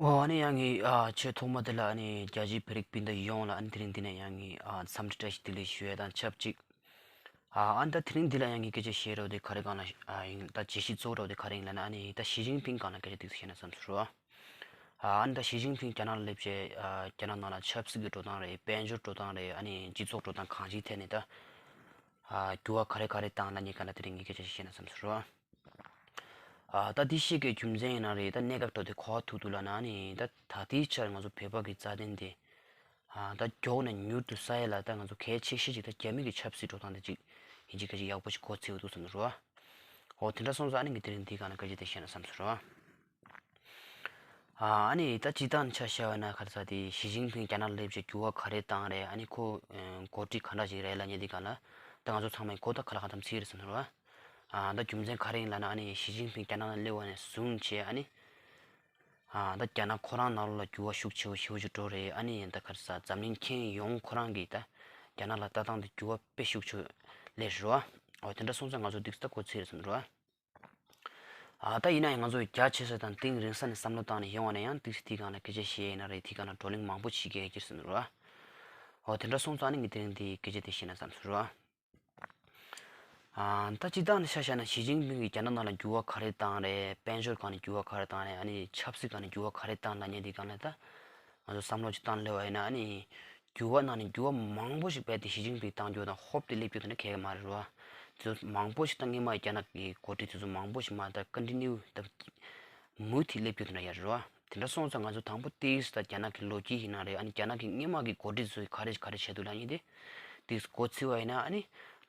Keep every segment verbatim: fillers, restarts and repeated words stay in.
ཨོ་ཨ་ནི་ཡང་ངས་ཨ་ཆེས་ཐོག་མ་དེ་ལ་ཨ་ནི་རྒྱ་ཆེའི་བོད་རིགས་སྤུན་ཟླ་ཡོངས་ལ་ཨ་ནི་དེ་རིང་འདི་ནས་ཡང་ངས་ཨ་འཚམས་འདྲི་བཀྲ་ཤིས་བདེ་ལེགས་ཞུ་ཡས་དང་ཆབས་ཅིག་ཨ་ཨ་ནི་ད་དེ་རིང་འདི་ལ་ཡང་ངས་སྐད་ཆ་བཤད་རོགས་དེ་ག་རེ་སྒང་ལ་ཨ་ཡིན་ད་བརྗོད་གཞི་གཙོ་བོ་རོགས་དེ་ག་རེ་ཡིན་ལབ་ན། ཨ་ནི་ད་ཞི་ཅིན་ཕིང་སྒང་ལ་སྐད་ཆ་ཏོག་ཙམ་བཤད་ན་བསམ་སོང་རོགས། ཨ་ཨ་ནི་ད་ཞི་ཅིན་ཕིང་རྒྱ་ནག་ལ་སླེབས་བྱས་ཨ་རྒྱ་ནག་ནང་ལ་ཆབ་སྲིད་ཀྱི་འགྲོ་སྟངས་རེད། དཔལ་འབྱོར་འགྲོ་སྟངས་རེད། ཨ་ནི་སྤྱི་ཚོགས་འགྲོ་སྟངས་གང་ཅིའི་ཐད་ནས་ད་ཨ་འགྱུར་བ་ག་རེ་ག་རེ་བཏང་ལབ་མཁན་སྒང་ལ་དེ་རིང་ངས་སྐད་ཆ་ཞིག་བཤད་ན་བསམ་སོང་རོགས། ཨ་ད་འདི་བཤད་དགོས་རྒྱུ་མཚན་ཡིན་ན་རེད། ད་གནད་འགག་འགྲོ་དེ་ག་པར་ཐུག་འདུག་ལབ་ན། ཨ་ནི་ད་ད་ལྟའི་ཆར་ང་ཚོ་བོད་པ་གི་རྩ་དོན་དེ་ཨ་ད་མགྱོགས་ནས་མྱུར་དུ་ས་ཡ་ལ་ད་ང་ཚོ་གལ་ཆེ་ཤོས་ཅིག་ད་རྒྱ་མི་གི་ཆབ་སྲིད་འགྲོ་སྟངས་དེ་ཅིག་ཡིན་གཅིག་མིན་གཅིག་ཡག་པོ་ཞིག་གོ་ཚོད་འདུག་བསམ་འདུག་རོ། འོ་དེ་འདྲ་སོང་ཙང་ཨ་ནི་ངས་དེ་རིང་འདི་སྒང་ལ་སྐད་ཆ་དེ་བཤད་ན་བསམ་སོང་རོ། ཨ་ཨ་ནི་ད་སྤྱིར་བཏང་ཆ་བཞག་པ་ན་ག་རེ་ཟེར་དེ་ཞི་ཅིན་ཕིང་རྒྱ་ནག་སླེབས་བྱས་འགྱུར་བ་ག་རེ་བཏང་རེད། ཨ་ནི་ཁོ་ཨ་འགོ་ཁྲིད་ག་འདྲ་ཞིག་རེད་ལབ་མཁན་འདི་སྒང་ལ་ད་ང་ཚོ་ཚང་མས་གོ་ད་ག་ལ་གང་འཚམ་ཚིག་རེད་བསམ་འདུག་རོ། ཨ་ད་རྒྱུ་མཚན་ག་རེ་ཡིན་ལབ་ན། ཨ་ནི་ཞི་ཅིན་ཕིང་རྒྱ་ནག་ནང་སླེབས་པ་ནས་བཟུང་བྱས་ཨ་ནི་ཨ་ད་རྒྱ་ནག་ཁོ་རང་ནང་ལོགས་ལ་འགྱུར་བ་ཤུགས་ཆེ་བོ་ཞེ་པོ་ཅིག་འགྲོ་རེད། ཨ་ནི་ད་ག་རེ་ཟེར་འཛམ་གླིང་ཁྱོན་ཡོངས་ཁོ་རང་གིས་ད་རྒྱ་ནག་ལ་ལྟ་སྟངས་དེ་འགྱུར་བ་དཔེ་ཤུགས་ཆེ་བོ་སླེབས་རེད་རོ། འོ་དེ་འདྲ་སོང་ཙང་ང་ཚོ་འདི་ད་གོ་ཚོད་རེད་བསམ་འདུག་རོ། ཨ་ད་ཡིན་ན་ཡང་ང་ཚོ་རྒྱ་ཆེ་ས་དང་གཏིང་རིང་ས་ནས་བསམ་བློ་བཏང་ནས་ཡོང་བ་ན་ཡང་ཏོག་ཙམ་དེའི་སྒང་ལ་སྐད་ཆ་བཤད་ཡིན་ན་རེད། དེའི་སྒང་ལ་བགྲོ་གླེང་མང་པོ་བྱེད་དགོས་ཀྱི་རེད་བསམ་འདུག་རོ། འོ་དེ་འདྲ་སོང་ཙང་ཨ་ནི་ངས་དེ་རིང་འདི་སྐད་ཆ་དེ་བཤད་ན་བསམ་སོང་རོ། ཨ་ད་སྤྱིར་བཏང་ནས་ཆ་བཞག་ན་ཞི་ཅིན་ཕིང་གིས་རྒྱ་ནག་ནང་ལ་འགྱུར་བ་ག་རེ་བཏང་རེད། དཔལ་འབྱོར་སྒང་ནས་འགྱུར་བ་ག་རེ་བཏང་རེད། ཨ་ནི་ཆབ་སྲིད་སྒང་ནས་འགྱུར་བ་ག་རེ་བཏང་ལབ་མཁན་དེའི་སྒང་ལ་ད་ང་ཚོ་བསམ་བློ་ཅིག་བཏང་སླེབས་པ་ཡིན་ན། ཨ་ནི་འགྱུར་བ་ནང་ནས་འགྱུར་བ་མང་པོ་ཞིག་རྦད་དེ་ཞི་ཅིན་ཕིང་བཏང་རྒྱུ་དང་ཧོབ་སྟེ་སླེབས་རྒྱུ་དེ་འདྲ་གང་ཡང་མ་རེད་རོ། དེ་ཚོ་མང་པོ་ཞིག་ད་སྔོན་མ་རྒྱ་ནག་གི་འགོ་ཁྲིད་དེ་ཚོ་མང་པོ་ཞིག་མ་ད་ཀོན་ཊི་ནིའུ་ད་མུ་མཐུད་སླེབས་རྒྱུ་དེ་འདྲ་ཡོད་རེད་རོ། དེ་འདྲ་སོང་ཙང་ང་ཚོ་དང་པོ་ཏོག་ཙམ་ད་རྒྱ་ནག་གི་ལོ་རྒྱུས་ཡིན་ན་རེད། ཨ་ནི་རྒྱ་ནག་གི་སྔོན་མ་གི་འགོ་ཁྲིད་ཚོས་ག་རེ་ག་རེ་བྱས་འདུག་ལབ་མཁན་དེ་ཏོག་ཙམ་གོ་ཚོད་པ་ཡིན་ན། ཨ་ནི་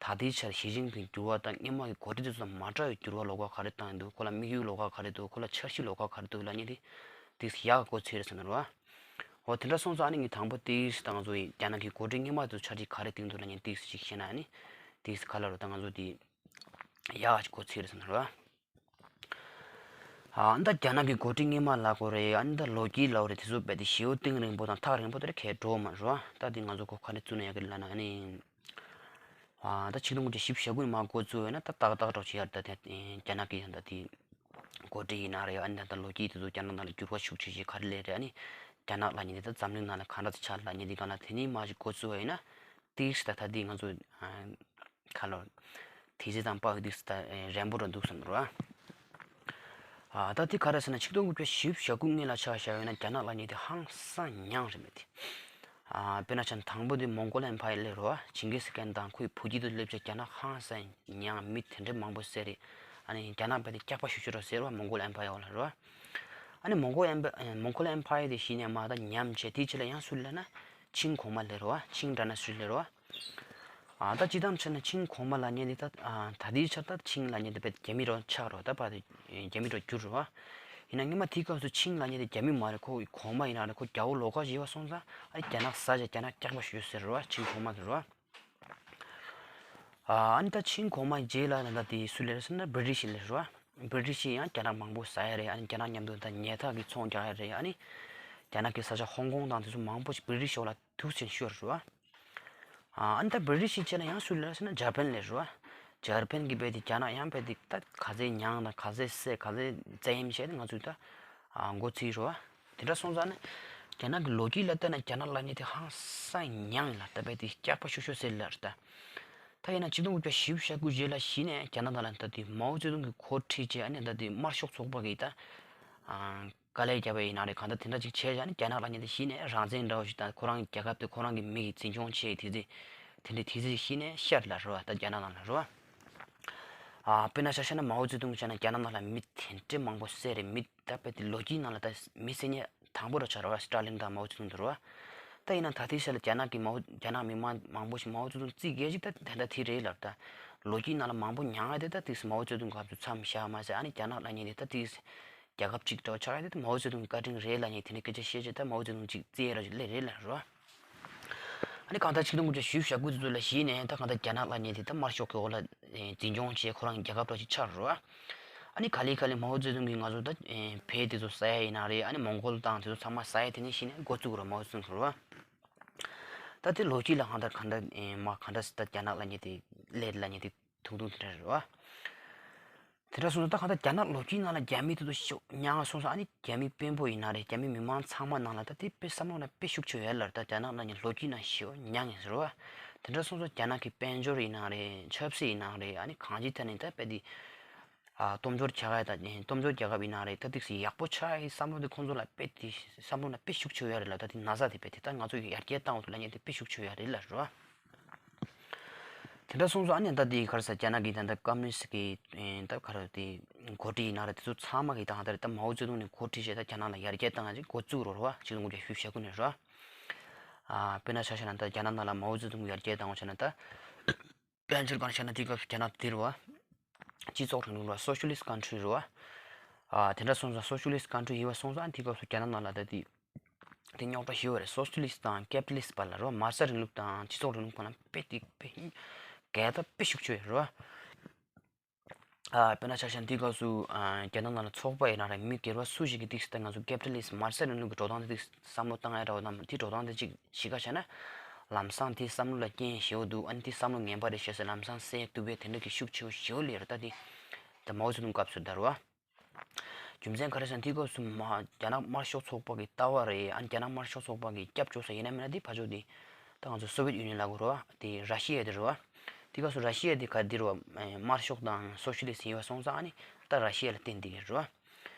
ད་ལྟའི་ཆར་ཞི་ཅིན་ཕིང་འགྱུར་བ་དང་སྔོན་མ་གི་འགོ་ཁྲིད་ཚོ་དང་མ་འདྲ་བའི་འགྱུར་བ་ལོགས་ཀ་ག་རེ་བཏང་ཡོད་འདུག་ཁོ་ལ་དམིགས་ཡུལ་ལོགས་ཀ་ག་རེ་འདུག་ཁོ་ལ་འཆར་གཞི་ལོགས་ཀ་ག་རེ་འདུག་ལབ་མཁན་དེ་ཏོག་ཙམ་ཡག་ག་གོ་ཚོད་རེད་བསམ་འདུག་རོ། འོ་དེ་འདྲ་སོང་ཙང་ཨ་ནི་ངས་དང་པོ་ཏོག་ཙམ་ད་ང་ཚོ་ཡི་རྒྱ་ནག་གི་འགོ་ཁྲིད་སྔོན་མ་ཚོ་འཆར་གཞི་ག་རེ་བཏིང་འདུག་ལབ་མཁན་ཏོག་ཙམ་ཅིག་བཤད་ན། ཨ་ནི་ཏོག་ཙམ་ག་ལ་རོ་ད་ང་ཚོ་དེ་ཡག་ག་གོ་ཚོད་རེད་བསམ་འདུག་རོ། ཨ་ད་རྒྱ་ནག་གི་འགོ་ཁྲིད་སྔོན་མ་ལབ་དགོས་རེད། ཨ་ནི་ད་ལོ་རྒྱུས་ལབ་དགོས་རེད། དེ་ཚོ་རྦད་དེ་ཞེ་པོ་གཏིང་རིང་པོ་དང་ཐག་རིང་པོ་དེ་འདྲ་གང་ཡང་འགྲོ་མ་རེད་རོ། ད་དེ་ང་ཚོ་གོ་ག་ནས་བཙུགས་ན་ཡག་གི་ལབ་ན། ཨ་ནི་ཨ་ད་ཆིག་སྟོང་དགུ་བརྒྱ་བཞི་བཅུ་ཞེ་དགུ་ནས་མར་འགོ་བཙུགས་ཡོད་ན་ད་ཏག་ཏག་འདྲ་ཅིག་ཡོད་རེད། ད་དེ་རྒྱ་ནག་གི་ད་དེ་འགོ་ཁྲིད་ཡིན་ན་རེད། ཨ་ནི་ད་ལོ་རྒྱུས་དེ་ཚོ་རྒྱ་ནག་ནང་ལ་འགྱུར་བ་ཤུགས་ཆེ་ཆེ་ག་རེ་སླེབས་རེད། ཨ་ནི་རྒྱ་ནག་ལབ་མཁན་དེ་ད་འཛམ་གླིང་ནང་ལ་ག་འདྲ་ཆགས་ལབ་མཁན་དེ་སྒང་ལ་དེ་ནས་མར་ཅིག་འགོ་བཙུགས་པ་ཡིན་ན་ཏོག་ཙམ་ད་ད་དེ་ང་ཚོ་ཨ་ག་ལ་དེ་ཚོ་དང་དཔའ་བོ་ཏོག་ཙམ་ད་རན་པོ་འདྲ་འདུག་བསམ་འདུག་ར། ཨ་ད་དེ་ག་རེ་ཟེར་ན་ཆིག་སྟོང་དགུ་བརྒྱ་བཞི་བཅུ་ཞེ་དགུ་སྔོན་ལ་ཆ་བཞག་ཡོད་ན་རྒྱ་ནག་ལབ་མཁན་དེ་ཧང་སང་ཉམས་རེད་མེད་དེ། ཨ་དཔེར་ན་ཆ་དང་པོ་དེ་མོང་གོལ་ཨེམ་ཕ་ཡར་སླེབས་རེད་བ། ཇིང་གིས་ཁཱན་དང་ཁོའི་བུ་རྒྱུད་དེ་སླེབས་བྱས་རྒྱ་ནག་ཧང་སང་ཉམས། མི་དེ་འདྲ་མང་པོ་བསད་རེད། ཨ་ནི་རྒྱ་ནག་རྦད་དེ་སྐྱག་པ་ཤུགས་ཆེ་འདྲ་ཟེར་བ་མོང་གོལ་ཨེམ་ཕ་ཡར་ལ་རེད་བ། ཨ་ནི་མོང་གོལ་ཨེམ་ཕ་མོང་གོལ་ཨེམ་ཕ་ཡར་དེ་གཞི་ནས་མར་ད་ཉམས་བྱས་དེའི་རྗེས་ལ་ཡང་སུ་སླེབས་ན་ཆིང་གོང་མ་སླེབས་རེད་བ། ཆིང་ཌའི་ནེ་སི་ཊི་སླེབས་རེད་བ། ཨ་ད་སྤྱིར་བཏང་བྱས་ན་ཆིང་གོང་མ་ལབ་མཁན་དེ་ད་ཨ་ད་ལྟའི་ཆར་ད་ཆིང་ལབ་མཁན་དེ་རྦད་རྒྱ་མི་འདྲ་ཆགས་རེད་བ། ད་བར་དུ་རྒྱ་མི་འདྲ་གྱུར་རེད་བ། ཡིན་ན་སྔོན་མ་དེའི་སྐབས་སུ་ཆིང་ལབ་མཁན་དེ་རྒྱ་མི་མ་རེད། ཁོ་གོང་མ་ཡིན་ན་རེད། ཁོ་རྒྱ་བོ་ལོགས་ཀ་ཞིག་ཡིན་པ་སོང་ཙང་ཨ་རྒྱ་ནག་ཟ་བྱས་རྒྱ་ནག་སྐྱག་པ་ཞུ་ཟེར་རེད་བ། ཆིང་གོང་མ་དེ་རེད་བ། ཨ་ནི་ད་ཆིང་གོང་མ་རྗེས་ལ་ད་དེ་སུ་སླེབས་རེད་ཟེར་ན་བྷི་རི་ཊི་ཤི་སླེབས་རེད་བ། བྷི་རི་ཊི་ཤི་ཡང་རྒྱ་ནག་མང་པོ་ཟ་ཡ་རེད། ཨ་ནི་རྒྱ་ནག་མཉམ་དུ་ད་ཉལ་ཐ་གི་ཚོང་རྒྱག་ཡ་རེད། ཨ་ནི་རྒྱ་ནག་གི་ས་ཆ་ཧོང་ཀོང་དང་དེ་ཚོ་མང་པོ་ཞིག་བྷི་རི་ཊི་ཤི་འོག་ལ་ཐུག་ཟིན་ཤོར་རེད་བ། ཨ་ནི་ད་བྷི་རི་ཊི་ཤི་རྗེས་ལ་ཡང་སུ་སླེབས་ཟེར་ན་ཇར་པན་སླེབས་རེད་བ། ཇར་པན་གྱིས་རྦད་དེ་རྒྱ་ནག་ཡང་རྦད་དེ་ད་ག་ཚད་མྱངས་དང་ག་ཚད་བསད་ག་ཚད་བཙན་གཡེམ་བྱས་ཏེ་ང་ཚོས་ད་ཨ་མགོ་ཚོས་རེད་བ། དེ་འདྲ་སོང་ཙང་ནི་རྒྱ་ནག་གི་ལོ་རྒྱུས་ལ་ལྟ་ན་རྒྱ་ནག་ལབ་མཁན་དེ་ཧང་སང་མྱངས་ཡིན་ལ། ད་རྦད་དེ་སྐྱག་པ་ཤོར་ཤོར་ཟེར་ལབ་རེད་ད། ད་ཡིན་ན་ཆིག་སྟོང་དགུ་བརྒྱ་བཞི་བཅུ་ཞེ་དགུ་རྗེས་ལ་གཞི་ནས་རྒྱ་ནག་ནང་ལ་ད་དེ་མའོ་ཙེ་ཏུང་གིས་འགོ་ཁྲིད་བྱས། ཨ་ནི་ད་དེ་དམར་ཤོག་ཚོགས་པ་གིས་ད་ཨ་དཀའ་ལས་བརྒྱབ་པ་ཡིན་ན་རེད། གང་ལྟར་དེ་འདྲ་ཅིག་བྱས་བཞག་ནས་རྒྱ་ནག་ལབ་མཁན་དེ་གཞི་ནས་རང་བཙན་འདྲ་བོ་ཞིག་དང་ཁོ་རང་གི་རྒྱལ་ཁབ་དེ་ཁོ་རང་གི་མི་གིས་འཛིན་སྐྱོང་བྱེད་དེ་ཚེ་དེ་འདྲ་དེ་ཚེ་གཞི་ནས་ཤར་ལ་རེད་བ། ད་རྒྱ་ནག་ནང་ལ་རེད་བ། ཨ་དཔེར་ན་ཆ་བཞག་ན་མའོ་ཙེ་ཏུང་བྱས་ན་རྒྱ་ནག་ནང་ལ་མི་དེ་འདྲ་མང་པོ་བསད་རེད། མི་ད་རྦད་དེ་ལོ་རྒྱུས་ནང་ལ་ད་མི་བསད་མཁན་དང་པོ་ར་ཆགས་རེད་བ། སི་ཏཱ་ལིན་དང་མའོ་ཙེ་ཏུང་དེ་རེད་བ། ད་ཡིན་ན་ད་ལྟའི་ཆར་ལ་རྒྱ་ནག་གི་མའོ་རྒྱ་ནག་མི་མང་མང་པོ་ཞིག་མའོ་ཙེ་ཏུང་རྩིས་རྒྱག་ཅིག་ད་དེ་འདྲ་དེ་རེད་ལབ། ད་ལོ་རྒྱུས་ནང་ལ་མང་པོ་མྱངས་ཡ་དེ་ད་དེ་མའོ་ཙེ་ཏུང་སྐབས་སུ་མཚམས་བཞག་མ་ཟད། ཨ་ནི་རྒྱ་ནག་ལབ་མཁན་དེ་ད་དེ་རྒྱལ་ཁབ་གཅིག་འདྲ་བོ་ཆགས་ཡ་དེ་ད་མའོ་ཙེ་ཏུང་བཀའ་དྲིན་རེད་ལབ་མཁན་དེ་འདྲའི་སྐད་ཆ་བཤད་བྱས། ད་མའོ་ཙེ་ཏུང་གཅིག་རྩིས་ཡ་ར་ཅིག་སླེབས་རེད་ལབ་རེད་བ། ཨ་ནི་གང་ལྟར་ཆིག་སྟོང་དགུ་བརྒྱ་བཞི་བཅུ་ཞེ་དགུ་དེ་ཚོ་ལ་གཞི་ནས་ད་གང་ལྟར་རྒྱ་ནག་ལབ་མཁན་དེ་ད་དམར་ཤོག་གི་འོག་ལ་འཛིན་སྐྱོང་བྱས་ཁོ་རང་གི་རྒྱལ་ཁབ་འདྲ་ཞིག་ཆགས་རེད་བ། ཨ་ནི་ག་ལེ་ག་ལེ་མའོ་ཙེ་ཏུང་གིས་ང་ཚོ་ད་བལ་དེ་ཚོ་ཟ་ཡ་ཡིན་ན་རེད། ཨ་ནི་མོང་གོལ་དང་དེ་ཚོ་ཚང་མ་ཟ་ཡ་དེ་ནས་གཞི་ནས་འགོ་བཙུགས་རེད་མའོ་ཙེ་ཏུང་གིས་རེད་བ། ད་དེ་ལོ་རྒྱུས་ལ་གང་ལྟར་གང་ལྟར་མ་གང་འདྲ་ད་རྒྱ་ནག་ལབ་མཁན་དེ་སླེབས་ལབ་མཁན་དེ་ཐུང་ཐུང་དེ་འདྲ་རེད་བ། དེ་འདྲ་སོང་ཙང་ད་གང་ལྟར་རྒྱ་ནག་ལོ་རྒྱུས་ནང་ལ་རྒྱ་མི་དེ་ཚོ་ཤོག་མྱངས་སོང་ཙང་ཨ་ནི་རྒྱ་མི་དཔོན་པོ་ཡིན་ན་རེད། རྒྱ་མི་མི་མང་ཚང་མ་ནང་ལ་ད་དེ་དཔེ་བསམ་བློ་ན་དཔེ་ཤུགས་ཆེ་ཡོད་ལ་ད་རྒྱ་ནག་ནང་གི་ལོ་རྒྱུས་ནང་ཤོག་མྱངས་ཡིན་ཟེར་བ། དེ་འདྲ་སོང་ཙང་རྒྱ་ནག་གི་དཔལ་འབྱོར་ཡིན་ན་རེད། ཆབ་སྲིད་ཡིན་ན་རེད། ཨ་ནི་གང་ཅིའི་ཐད་ནས་ད་དཔེ་དེ་ཨ་སྟོབས་འབྱོར་རྒྱལ་ཁབ་དང་སྟོབས་འབྱོར་རྒྱལ་ཁབ་ཡིན་ན་རེད། ད་དེ་ཚོ་ཡག་པོ་ཆགས་ཡིན་བསམ་བློ་དེ་ཁོང་ཚོ་ལ་དཔེ་དེ་བསམ་བློ་ན་དཔེ་ཤུགས་ཆེ་ཡོད་རེད་ལ། ད་དེ་ན་ཚ་དེ་དཔེ་དེ་ད་ང་ཚོ་ཡར་རྒྱས་བཏང་འོག་ཏུ་ལ་ཉན་དེ་དཔེ་ཤུགས་ཆེ་ཡོད་རེད་ལ་རེད་བ། དེ་འདྲ་སོང་ཙང་ཨ་ནི་ད་དེ་ག་རེ་ཟེར་རྒྱ་ནག་གི་ད་ལྟ་ཀམ་མུ་ནི་སི་གི་ད་ག་རེ་དེ་འགོ་ཁྲིད་ཡིན་ན་རེད། དེ་ཚོ་ཚང་མ་གི་ད་ད་ད་མའོ་ཙེ་ཏུང་ནས་འགོ་ཁྲིད་བྱས་ད་རྒྱ་ནག་ལ་ཡར་རྒྱས་བཏང་ཡ་ཅིག་འགོ་བཙུགས་རོགས་རེད་བ། ཆིག་སྟོང་དགུ་བརྒྱ་བཞི་བཅུ་ཞེ་དགུ་ནས་རེད་བ། ཨ་དཔེར་ན་ཆ་བཞག་ན་ད་རྒྱ་ནག་ནང་ལ་མའོ་ཙེ་ཏུང་ཡར་རྒྱས་བཏང་བ་བྱས་ན་ད་དཔལ་འབྱོར་གང་བྱས་ན་དེ་སྐབས་སུ་རྒྱ་ནག་དེ་རེད་བ། སྤྱི་ཚོགས་རིང་ལུགས་རེད་བ། སོ་ཤ་ལིསི་ཀན་ཊི་རི་རེད་བ། ཨ་དེ་འདྲ་སོང་ཙང་སོ་ཤ་ལིསི་ཀན་ཊི་རི་ཡིན་བ་སོང་ཙང་དེ་སྐབས་སུ་རྒྱ་ནག་ནང་ལ་ད་དེ་དེ་རྙོག་དྲ་ཞེ་པོ་རེད། སོ་ཤ་ལི་སི་དང་ཀེ་པི་ཊ་ལི་སི་བར་ལ་རོ། མར་ཤལ་རིང་ལུགས་དང་སྤྱི་ཚོགས་རིང་ལུགས་བར་ལ་དཔེ་དེ་དཔེ་འགལ་ཟླ་དཔེ་ཤུགས་ཆེ་རོ། ཨ་དཔེར་ན་ཆ་བཞག་ན་དེའི་སྐབས་སུ་ཨ་རྒྱ་ནག་ནང་ལ་ཚོགས་པ་ཡིན་ན་རེད། མི་སྒེར་བ་སུ་ཞིག་གིས་ཏིག་ཙམ་ང་ཚོ་ཀེ་པི་ཊ་ལི་སི་མར་ཤལ་རིང་ལུགས་ཀྱི་འགྲོ་སྟངས་དེ་ཏིག་བསམ་བློ་བཏང་ཡ་འདྲ་བོ་དང་དེའི་འགྲོ་སྟངས་དེ་ཅིག་གཞི་ཁ་བཞག་ན་ལམ་སང་དེའི་བསམ་བློ་ལ་རྐྱེན་ཞེ་པོ་འདུག་ཨ་ནི་དེ་བསམ་བློ་ངན་པ་རེད་ཤག་ཟེར་ལམ་སང་སེལ་ཐུབ་པའི་དེ་འདྲ་གི་ཤུགས་ཆེ་བོ་ཞེ་པོ་སླེབས་རེད། ད་དེ་ད་མའོ་ཙེ་ཏུང་སྐབས་སུ་ད་རེད་བ། རྒྱུ་མཚན་ག་རེ་ཟེར་ན་དེའི་སྐབས་སུ་མ་རྒྱ་ནག་དམར་ཤོག་ཚོགས་པ་གི་ལྟ་བ་རེད། ཨ་ནི་རྒྱ་ནག་དམར་ཤོག་ཚོགས་པ་གི་སྐྱབས་བཅོལ་ས་ཡིན་ན་མིན་ན་དེ་ཕར་ཕྱོགས་དེ་ད་ང་ཚོ་སོ་བེད་ཡུ་ནི་ཡན་ལབ་དགོས་རེད་བ། དེ་ར་ཤི་ཡ་དེ་རེད་བ། དེའི་སྐབས་སུ་ར་ཤི་ཡ་དེ་ག་དེ་རེད་བ། དམར་ཤོག་དང་སོ་ཤ་ལི་སི་ཡིན་པ་སོང་ཙང་ཨ་ནི་ད་ར་ཤི་ཡ་ལ་བརྟེན་བསྡད་ཀྱི་རེད་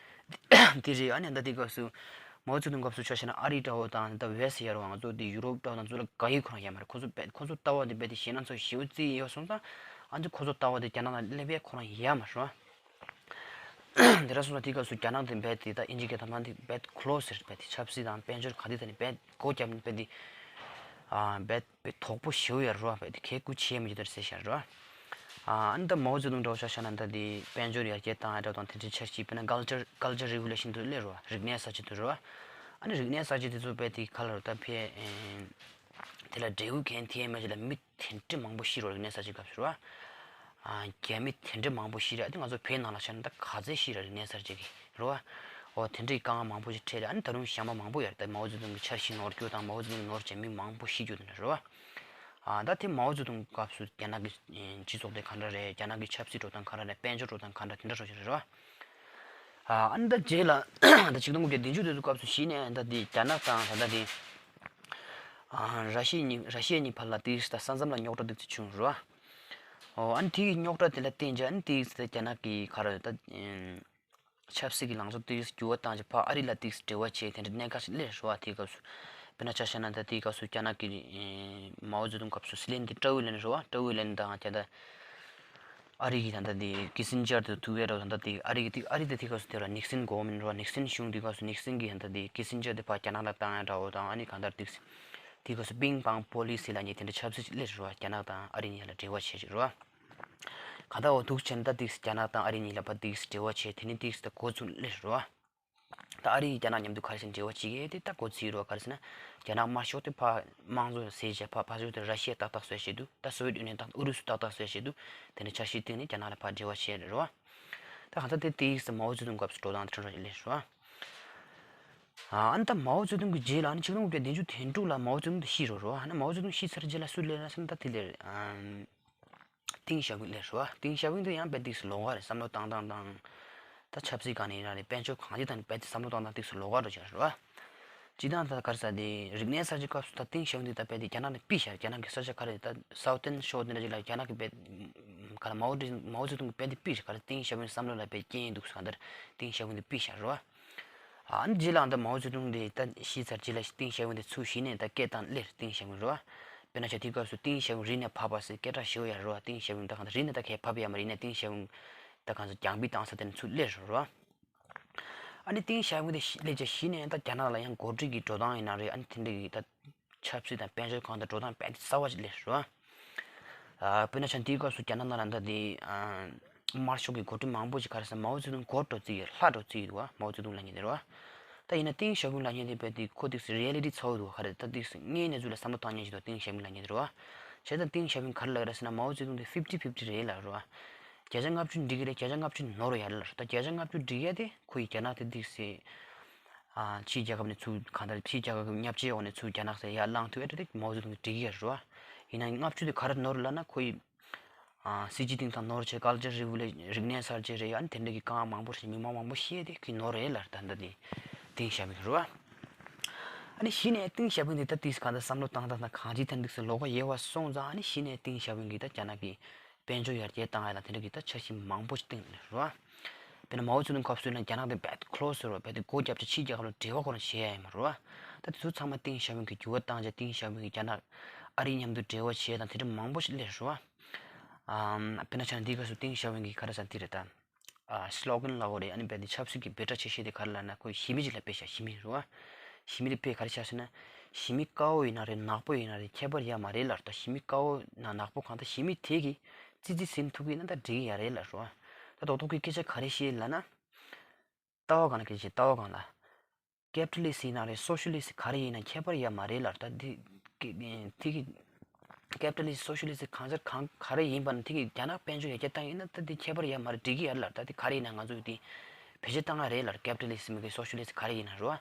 བ། དེ་རེད། ཨ་ནི་ད་དེའི་སྐབས་སུ་མའོ་ཙེ་ཏུང་སྐབས་སུ་ཆ་བཞག་ན་ཨ་རི་འདྲ་བོ་དང་ད་ཝེ་སི་ཡ་རེད་བ། ང་ཚོ་དེ་ཡུ་རོབ་འདྲ་བོ་དང་ཚོ་ལ་དགའ་ཡི་ཁོ་རང་ཡ་མ་རེད། ཁོ་ཚོ་བེད་ཁོ་ཚོ་ལྟ་བ་དེ་རྦད་དེ་གཞན་ན་ཚོ་ཞེ་པོ་རྩིས་ཡོད་སོང་ཙང་ཨ་ནི་ཁོ་ཚོ་ལྟ་བ་དེ་རྒྱ་ནག་ལ་སླེབས་ཡ་ཁོ་རང་ཡ་མ་རེད་བ། དེ་འདྲ་སོང་ཙང་དེའི་སྐབས་སུ་རྒྱ་ནག་དེ་རྦད་དེ་ད་ཨིན་ཇི་སྐད་དང་མ་དེ་རྦད་ཁོ་ལོ་སི་རྦད་དེ་ཆབ་སྲིད་དང་དཔལ་འབྱོར་ག་དེ་ད་ནི་རྦད་སྒོ་བརྒྱབ་ནས་རྦད་དེ་ཨ་རྦད་དཔེ་དོག་པོ་ཞེ་པོ་ཡ་རེད་བ། རྦད་དེ་ཁེ་ཀུ་ཆེ་མི་ཅི་ལྟར་ཟེར་བཞག་རེད་བ། ཨ་ནི་ད་མའོ་ཙེ་ཏུང་འདྲ་བོ་ཆ་བཞག་ན་ད་དེ་དཔལ་འབྱོར་ཡར་རྒྱས་བཏང་ཡ་འདྲ་བོ་དང་དེ་འདྲའི་འཆར་གཞི། དཔེར་ན་ཀལ་ཅར་ཀལ་ཅར་རི་ཝོ་ལུ་ཤན་དུ་སླེབས་རེད་བ། རིག་གནས་གསར་བརྗེ་དུ་རེད་བ། ཨ་ནི་རིག་གནས་གསར་བརྗེ་དེ་ཚོ་རྦད་དེ་ག་ལ་རེད་ད་ཕེ་དེ་ལ་འབྲས་བུ་གང་ཐེབས་མ་ཅི་ལ་མི་དེ་འདྲ་མང་པོ་ཤི་རོ། རིག་གནས་གསར་བརྗེ་སྐབས་སུ་རོ། ཨ་རྒྱ་མི་དེ་འདྲ་མང་པོ་ཤི་རེད། ཨ་དེ་ང་ཚོ་བོད་ནང་ལ་ཆ་ན་ད་ག་ཚད་ཤི་རེད་རིག་གནས་གསར་བརྗེ་གི་རོ། འོ་དེ་འདྲའི་དཀའ་ངལ་མང་པོ་ཞིག་འཕྲད་རེད། ཨ་ནི་ད་རུང་གཞན་པ་མང་པོ་ཡོད་རེད། ད་མའོ་ཙེ་ཏུང་གི་འཆར་གཞི་ནོར་རྒྱུ་དང་མའོ་ཙེ་ཏུང་གི་ནོར་བྱས་མི་མང་པོ་ཤི་རྒྱུ་དེ་འདྲ་རོ། ཨ་ད་དེ་མའོ་ཙེ་ཏུང་སྐབས་སུ་རྒྱ་ནག་གི་སྤྱི་ཚོགས་དེ་ག་འདྲ་རེད། རྒྱ་ནག་གི་ཆབ་སྲིད་འགྲོ་སྟངས་ག་འདྲ་རེད། དཔལ་འབྱོར་འགྲོ་སྟངས་ག་འདྲ་དེ་འདྲ་རོ་ཞིག་རེད་རོ། ཨ་ནི་ད་རྗེས་ལ་ད་ཆིག་སྟོང་དགུ་བརྒྱ་བདུན་ཅུ་དོན་དགུ་སྐབས་སུ་གཞི་ནས་ད་དེ་རྒྱ་ནག་དང་ད་ལྟ་དེ་ཨ་ར་ཤི་ཡ་གཉིས་ར་ཤི་ཡ་གཉིས་བར་ལ་ཏིག་ཙམ་ས་མཚམས་ལ་རྙོག་དྲ་ཏིག་ཙམ་བྱུང་རོ། ཨོ་ཨ་ནི་དེའི་རྙོག་དྲ་དེ་ལ་བརྟེན་བྱས་ཨ་ནི་ཏིག་ཙམ་རྒྱ་ནག་གི་ག་རེ་ད་ཆབ་སྲིད་ཀྱི་ལངས་ཕྱོགས་ཏིག་ཙམ་འགྱུར་བ་བཏང་བྱས་ཕར་ཨ་རི་ལ་ཏིག་ཙམ་འབྲེལ་བ་བྱས་དེ་འདྲ་གནད་འགག་ཅིག་སླེབས་རེད་བ། དེའི་སྐབས་སུ་དཔེར་ན་ཆ་བཞག་ན་ད་དེའི་སྐབས་སུ་རྒྱ་ནག་གི་མའོ་ཙེ་ཏུང་སྐབས་སུ་སི་ལེན་དེ་ཀྲའུ་ཝེ་ལན་རེད་བ། ཀྲའུ་ཝེ་ལན་དང་རྒྱ་ད་ཨ་རི་གི་ད་ལྟ་དེ་ཀི་སིན་ཇར་དེ་ཐུག་ཡས་འདྲ་བོ་ད་ལྟ་དེ་ཨ་རི་གི་དེ་ཨ་རི་དེ་དེ་སྐབས་སུ་དེ་ར་ནིག་སིན་གོ་ཝར་མེན་ཊི་རེད་བ། ནིག་སིན་གཞུང་དེ་སྐབས་སུ་ནིག་སིན་གི་ད་ལྟ་དེ་ཀི་སིན་ཇར་དེ་ཕར་རྒྱ་ནག་ལ་བཏང་ཡས་འདྲ་བོ་དང་ཨ་ནི་གང་ལྟར་དེ་དེ་སྐབས་སུ་པིང་པང་པོ་ལི་སི་ལབ་མཁན་དེ་འདྲ་ཆབ་སྲིད་ཅིག་སླེབས་རེད་བ། རྒྱ་ནག་དང་ཨ་རི་གཉིས་ལ་འབྲེལ་བ་བྱས་ཅིག་རེད་བ། གང་ལྟར་འོ་འདུག་བྱས་ན་ད་དེ་རྒྱ་ནག་དང་ཨ་རི་གཉིས་ལ་ཕར་དེ་འབྲེལ་བ་བྱས་དེ་ནི་དེ་ད་འགོ་བཙུགས་སླེབས་རེད་བ། ད་ཨ་རི་ཡིས་རྒྱ་ནག་མཉམ་དུ་ག་རེ་བྱས་ནས་འབྲེལ་བ་བྱེད་ཀྱི་ཡོད་དེ་ད་འགོ་ཚུགས་རོགས། ག་རེ་ཟེར་ན་རྒྱ་ནག་དམར་ཤོག་དེ་ཕར་དམངས་གཙོ་ཟེར་བྱས་ཕར་ཕར་ཕྱོགས་དེ་ར་ཤི་ཡ་ཏག་ཏག་བཟོས་བྱས་འདུག་ད་སོ་ཝེད་ཡུ་ནིཡན་ཏག་ཨུ་རུ་སུ་ཏག་ཏག་བཟོས་བྱས་འདུག་དེ་འདྲ་འཆར་གཞི་བཏིང་ནས་རྒྱ་ནག་ལ་ཕར་འབྲེལ་བ་བྱས་རེད་རོ། ད་གང་ལྟར་དེ་དེའི་སྐབས་མའོ་ཙེ་ཏུང་སྐབས་སུ་འགྲོ་སྟངས་དེ་འདྲ་རེད་རོ། ཨ་ནི་ད་མའོ་ཙེ་ཏུང་གི་རྗེས་ལ་ཨ་ནི་ཆིག་སྟོང་དགུ་བརྒྱ་བདུན་ཅུ་དོན་དྲུག་ལ་མའོ་ཙེ་ཏུང་དེ་ཤི་རོ་རོ། ཨ་ནི་མའོ་ཙེ་ཏུང་ཤི་ཚར་རྗེས་ལ་སུ་སླེབས་ན་ཟེར་ན་ད་དེ་ལས་ཨ། ཏིང་ཞའོ་ཕིང་སླེབས་རེད་བ། ཏིང་ཞའོ་ཕིང་དེ་ཡང་དཔེ་ཏིག་ཙམ་ལོགས་ཀ་རེད། བསམ་བློ་བཏང་སྟངས་དང་། ད་ཆབ་སྲིད་སྒང་ནས་ཡིན་ན་རེད། དཔལ་འབྱོར་གང་ཅི་དང་དཔེ་དེ་བསམ་བློ་བཏང་སྟངས་ཏིག་ཙམ་ལོགས་ཀ་འགྲོ་བཞག་རེད་བ། སྤྱིར་བཏང་ད་ག་རེ་ཟེར་དེ་རིག་གནས་གསར་བརྗེ་སྐབས་སུ་ད་ཏིང་ཞའོ་ཕིང་དེ་ད་དཔེ་དེ་རྒྱ་ནག་ནས་ཕུད་བཞག་རྒྱ་ནག་གི་ས་ཆ་ག་རེ་ད་སའོ་ཐན་ཤོར་དེ་འདྲ་ཅིག་ལ་རྒྱ་ནག་གི་དཔེ་ག་ལ་མའོ་ཀྲི་མའོ་ཙེ་ཏུང་གི་དཔེ་དེ་ཕུད་བཞག་ག་རེ་ཏིང་ཞའོ་ཕིང་བསམ་བློ་ལ་དཔེ་རྐྱེན་འདུག་ཟེར་གང་ལྟར་ཏིང་ཞའོ་ཕིང་དེ་ཕུད་བཞག་རེད་བ། ཨ་ནི་རྗེས་ལ་ད་མའོ་ཙེ་ཏུང་དེ་ད་ཤི་ཚར་རྗེས་ལ་ཏིང་ཞའོ་ཕིང་དེ་ཚུར་གཞི་ནས་ད་སྐད་བཏང་སླེབས་ཏིང་ཞའོ་ཕིང་རེད་བ། དཔེར་ན་ཆ་དེའི་སྐབས་སུ་ཏིང་ཞའོ་ཕིང་རི་ནས་བབས་པ་ཟེར་སྐད་གྲགས་ཞེ་པོ་ཡོད་རེད་བ། ཏིང་ཞའོ་ཕིང་ད་གང་ལྟར་རི་ནས་ད་གས་བབས་ཡ་མ་རེད། ཡིན་ནའི་ཏིང་ཞའོ་ཕིང་ད་གང་ཚོ་རྒྱང་འབུད་བཏང་ས་དེ་ནས་ཚུར་སླེབས་རེད་བ། ཨ་ནི་ཏིང་ཞའོ་ཕིང་དེ་ཤི་སླེབས་རྗེས་གཞི་ནས་ད་རྒྱ་ནག་ལ་ཡང་འགོ་ཁྲིད་ཀྱི་འགྲོ་སྟངས་ཡིན་ན་རེད། ཨ་ནི་དེ་འདྲ་གི་ད་ཆབ་སྲིད་དང་དཔལ་འབྱོར་གང་དང་འགྲོ་སྟངས་དཔེ་གསར་བ་ཞིག་སླེབས་རེད་བ། ཨ་དཔེར་ན་ཆ་དེའི་སྐབས་སུ་རྒྱ་ནག་ནང་ལ་ད་དེ་ཨ་དམར་ཤོག་གི་འགོ་ཁྲིད་མང་པོ་ཞིག་ག་རེ་ཟེར་མའོ་ཙེ་ཏུང་མགོ་འགྲོ་རྩིས་ཡོད། ལྷ་འགྲོ་རྩིས་ཡོད་བ། མའོ་ཙེ་ཏུང་ལབ་མཁན་དེ་རེད་བ། ད་ཡིན་ན་ཏིང་ཞའོ་ཕིང་ལབ་མཁན་དེ་དཔེ་དེ་ཁོ་ཏིག་ཙམ་རི་ཡ་ལི་ཊི་ཚ་བོ་འདུག་ག་རེ་ད་ཏིག་ཙམ་དངོས་གནས་ཚུལ་ལ་བསམ་བློ་བཏང་མཁན་ཞིག་འདུག་ཏིང་ཞའོ་ཕིང་ལབ་མཁན་དེ་རེད་བ། བྱས་ཙང་ཏིང་ཞའོ་ཕིང་ག་རེ་ལབ་ཀྱི་རེད་ཟེར་ན་མའོ་ཙེ་ཏུང་དེ་ཕིབ་ཊི་ཕིབ་ཊི་རེད་ལབ་རེད་བ། བརྒྱ་ཆ་ལྔ་བཅུ་འགྲིག་གི་རེད། བརྒྱ་ཆ་ལྔ་བཅུ་ནོར་ཡ་རེད་ལབ་རེད། ད་བརྒྱ་ཆ་ལྔ་བཅུ་འགྲིག་ཡ་དེ་ཁོ་ཡི་རྒྱ་ནག་དེ་ཏིག་ཙམ་ཨ་ཕྱིའི་རྒྱལ་ཁབ་ནས་ཚུར་གང་ལྟར་ཕྱིའི་རྒྱལ་ཁབ་ཀྱི་མཉམ་ལྕེའི་འོག་ནས་ཚུར་རྒྱ་ནག་ཟེར་ཡར་བླངས་ཐུབ་ཡ་དེ་མའོ་ཙེ་ཏུང་གིས་འགྲིག་གི་ཡོད་རེད་བ། ཡིན་ན་ལྔ་བཅུ་དེ་ག་རེ་ནོར་ལབ་ན་ཁོ་ཡི་ ཨ་སྲིད་ཇུས་སྟེང་དང་ནོར་བྱས། ཀལ་ཅར་རི་བོ་ལུ་ཤན། རིག་གནས་གསར་བརྗེ་རེད། ཨ་ནི་དེ་འདྲ་གི་རྐང་མང་པོ་ཞིག་མི་མང་མང་པོ་ཤེས་ཏེ་གི་ནོར་རེད་ལབ། ད་ལྟ་དེ་ཏིང་ཞའོ་ཕིང་རེད་བ། ཨ་ནི་གཞི་ནས་ཏིང་ཞའོ་ཕིང་དེ་ད་ཏིག་གང་ལྟར་བསམ་བློ་བཏང་སྟངས་དང་གང་ཅིའི་ཐད་འདུག་ཟེར་ལོགས་ཀ་ཡལ་བ་སོང་ཙང་། ཨ་ནི་གཞི་ནས་ཏིང་ཞའོ་ཕིང་གིས་ད་རྒྱ་ནག་གི་དཔལ་འབྱོར་ཡར་རྒྱས་བཏང་ཡ་ལ་དེ་འདྲ་གི་ད་འཆར་གཞི་མང་པོ་ཞིག་བཏིང་ནས་རེད་བ། དཔེར་ན་མའོ་ཙེ་ཏུང་སྐབས་སུ་ཡིན་ན་རྒྱ་ནག་དེ་རྦད་ཁོ་ལོ་སི་རེད་བ། རྦད་དེ་སྒོ་བརྒྱབ་བྱས་ཕྱིའི་རྒྱལ་ཁབ་ལ་འབྲེལ་བ་ཁོ་རང་བྱེད་ཡ་ཡིན་མ་རེད་བ། ད་དེ་ཚོ་ཚང་མ་ཏིང་ཞའོ་ཕིང་གིས་འགྱུར་བ་བཏང་བྱས། ཏིང་ཞའོ་ཕིང་གིས་རྒྱ་ནག་ཨ་རིའི་མཉམ་དུ་འབྲེལ་བ་བྱེད་དང་དེ་འདྲ་མང་པོ་ཞིག་སླེབས་རེད་བ། ཨ་དཔེར་ན་ཆ་ནས་འདིའི་སྐབས་སུ་ཏིང་ཞའོ་ཕིང་གིས་ག་རེ་ཟེར་འདི་རེད་ད། ཨ་སི་ལོ་གན་ལབ་དགོས་རེད། ཨ་ནི་རྦད་དེ་ཆབ་སྲིད་ཀྱི་འབོད་སྒྲ་ཆེ་ཤོས་དེ་ག་རེ་ལབ་ན། ཁོས་ཞི་མི་ཅིག་ལ་ཕུད་བཞག་ཞི་མི་རེད་བ། ཞི་མི་དེ་ཕུད་ག་རེ་བཞག་ཟེར་ན། ཞི་མི་དཀར་པོ་ཡིན་ན་རེད། ནག་པོ་ཡིན་ན་རེད། ཁྱད་པར་ཡོད་མ་རེད་ལབ། ད་ཞི་མི་དཀར་པོ་ན་ནག་པོ་གང་ལྟར་ཞི་མི་དེ་གིས་ཙི་ཙི་ཟིན་ཐུབ་ཀྱི་ཡིན་ན་ད་འགྲིག་གི་ཡོད་རེད་ལབ་རེད་བ། ད་རྡོག་རྡོག་གི་སྐད་ཆ་ག་རེ་བཤད་ལབ་ན། ལྟ་བ་སྒང་ལ་སྐད་ཆ། ལྟ་བ་སྒང་ལ། ཀེ་པི་ཊ་ལི་སི་ཡིན་ན་རེད། སོ་ཤ་ལི་སི་ག་རེ་ཡིན་ན་ཁྱད་པར་ཡོད་མ་རེད་ལབ། ད་འདི་ཀེ་ཨེ་དེ་གི་ཀེ་པི་ཊ་ལི་སི་སོ་ཤ་ལི་སི་གང་ཟེར་གང་ག་རེ་ཡིན་པ་ན་དེ་གི་རྒྱ་ནག་དཔལ་འབྱོར་ཡར་རྒྱས་བཏང་ཡིན་ན་ད་འདི་ཁྱད་པར་ཡོད་མ་རེད། འགྲིག་གི་ཡོད་རེད་ལབ། ད་འདི་ག་རེ་ཡིན་ན་ང་ཚོ་འདི་བེད་སྤྱོད་བཏང་ཡ་རེད་ལབ། ཀེ་པི་ཊ་ལི་སི་མི་གི་སོ་ཤ་ལི་སི་ག་རེ་ཡིན་ན་རེད་བ།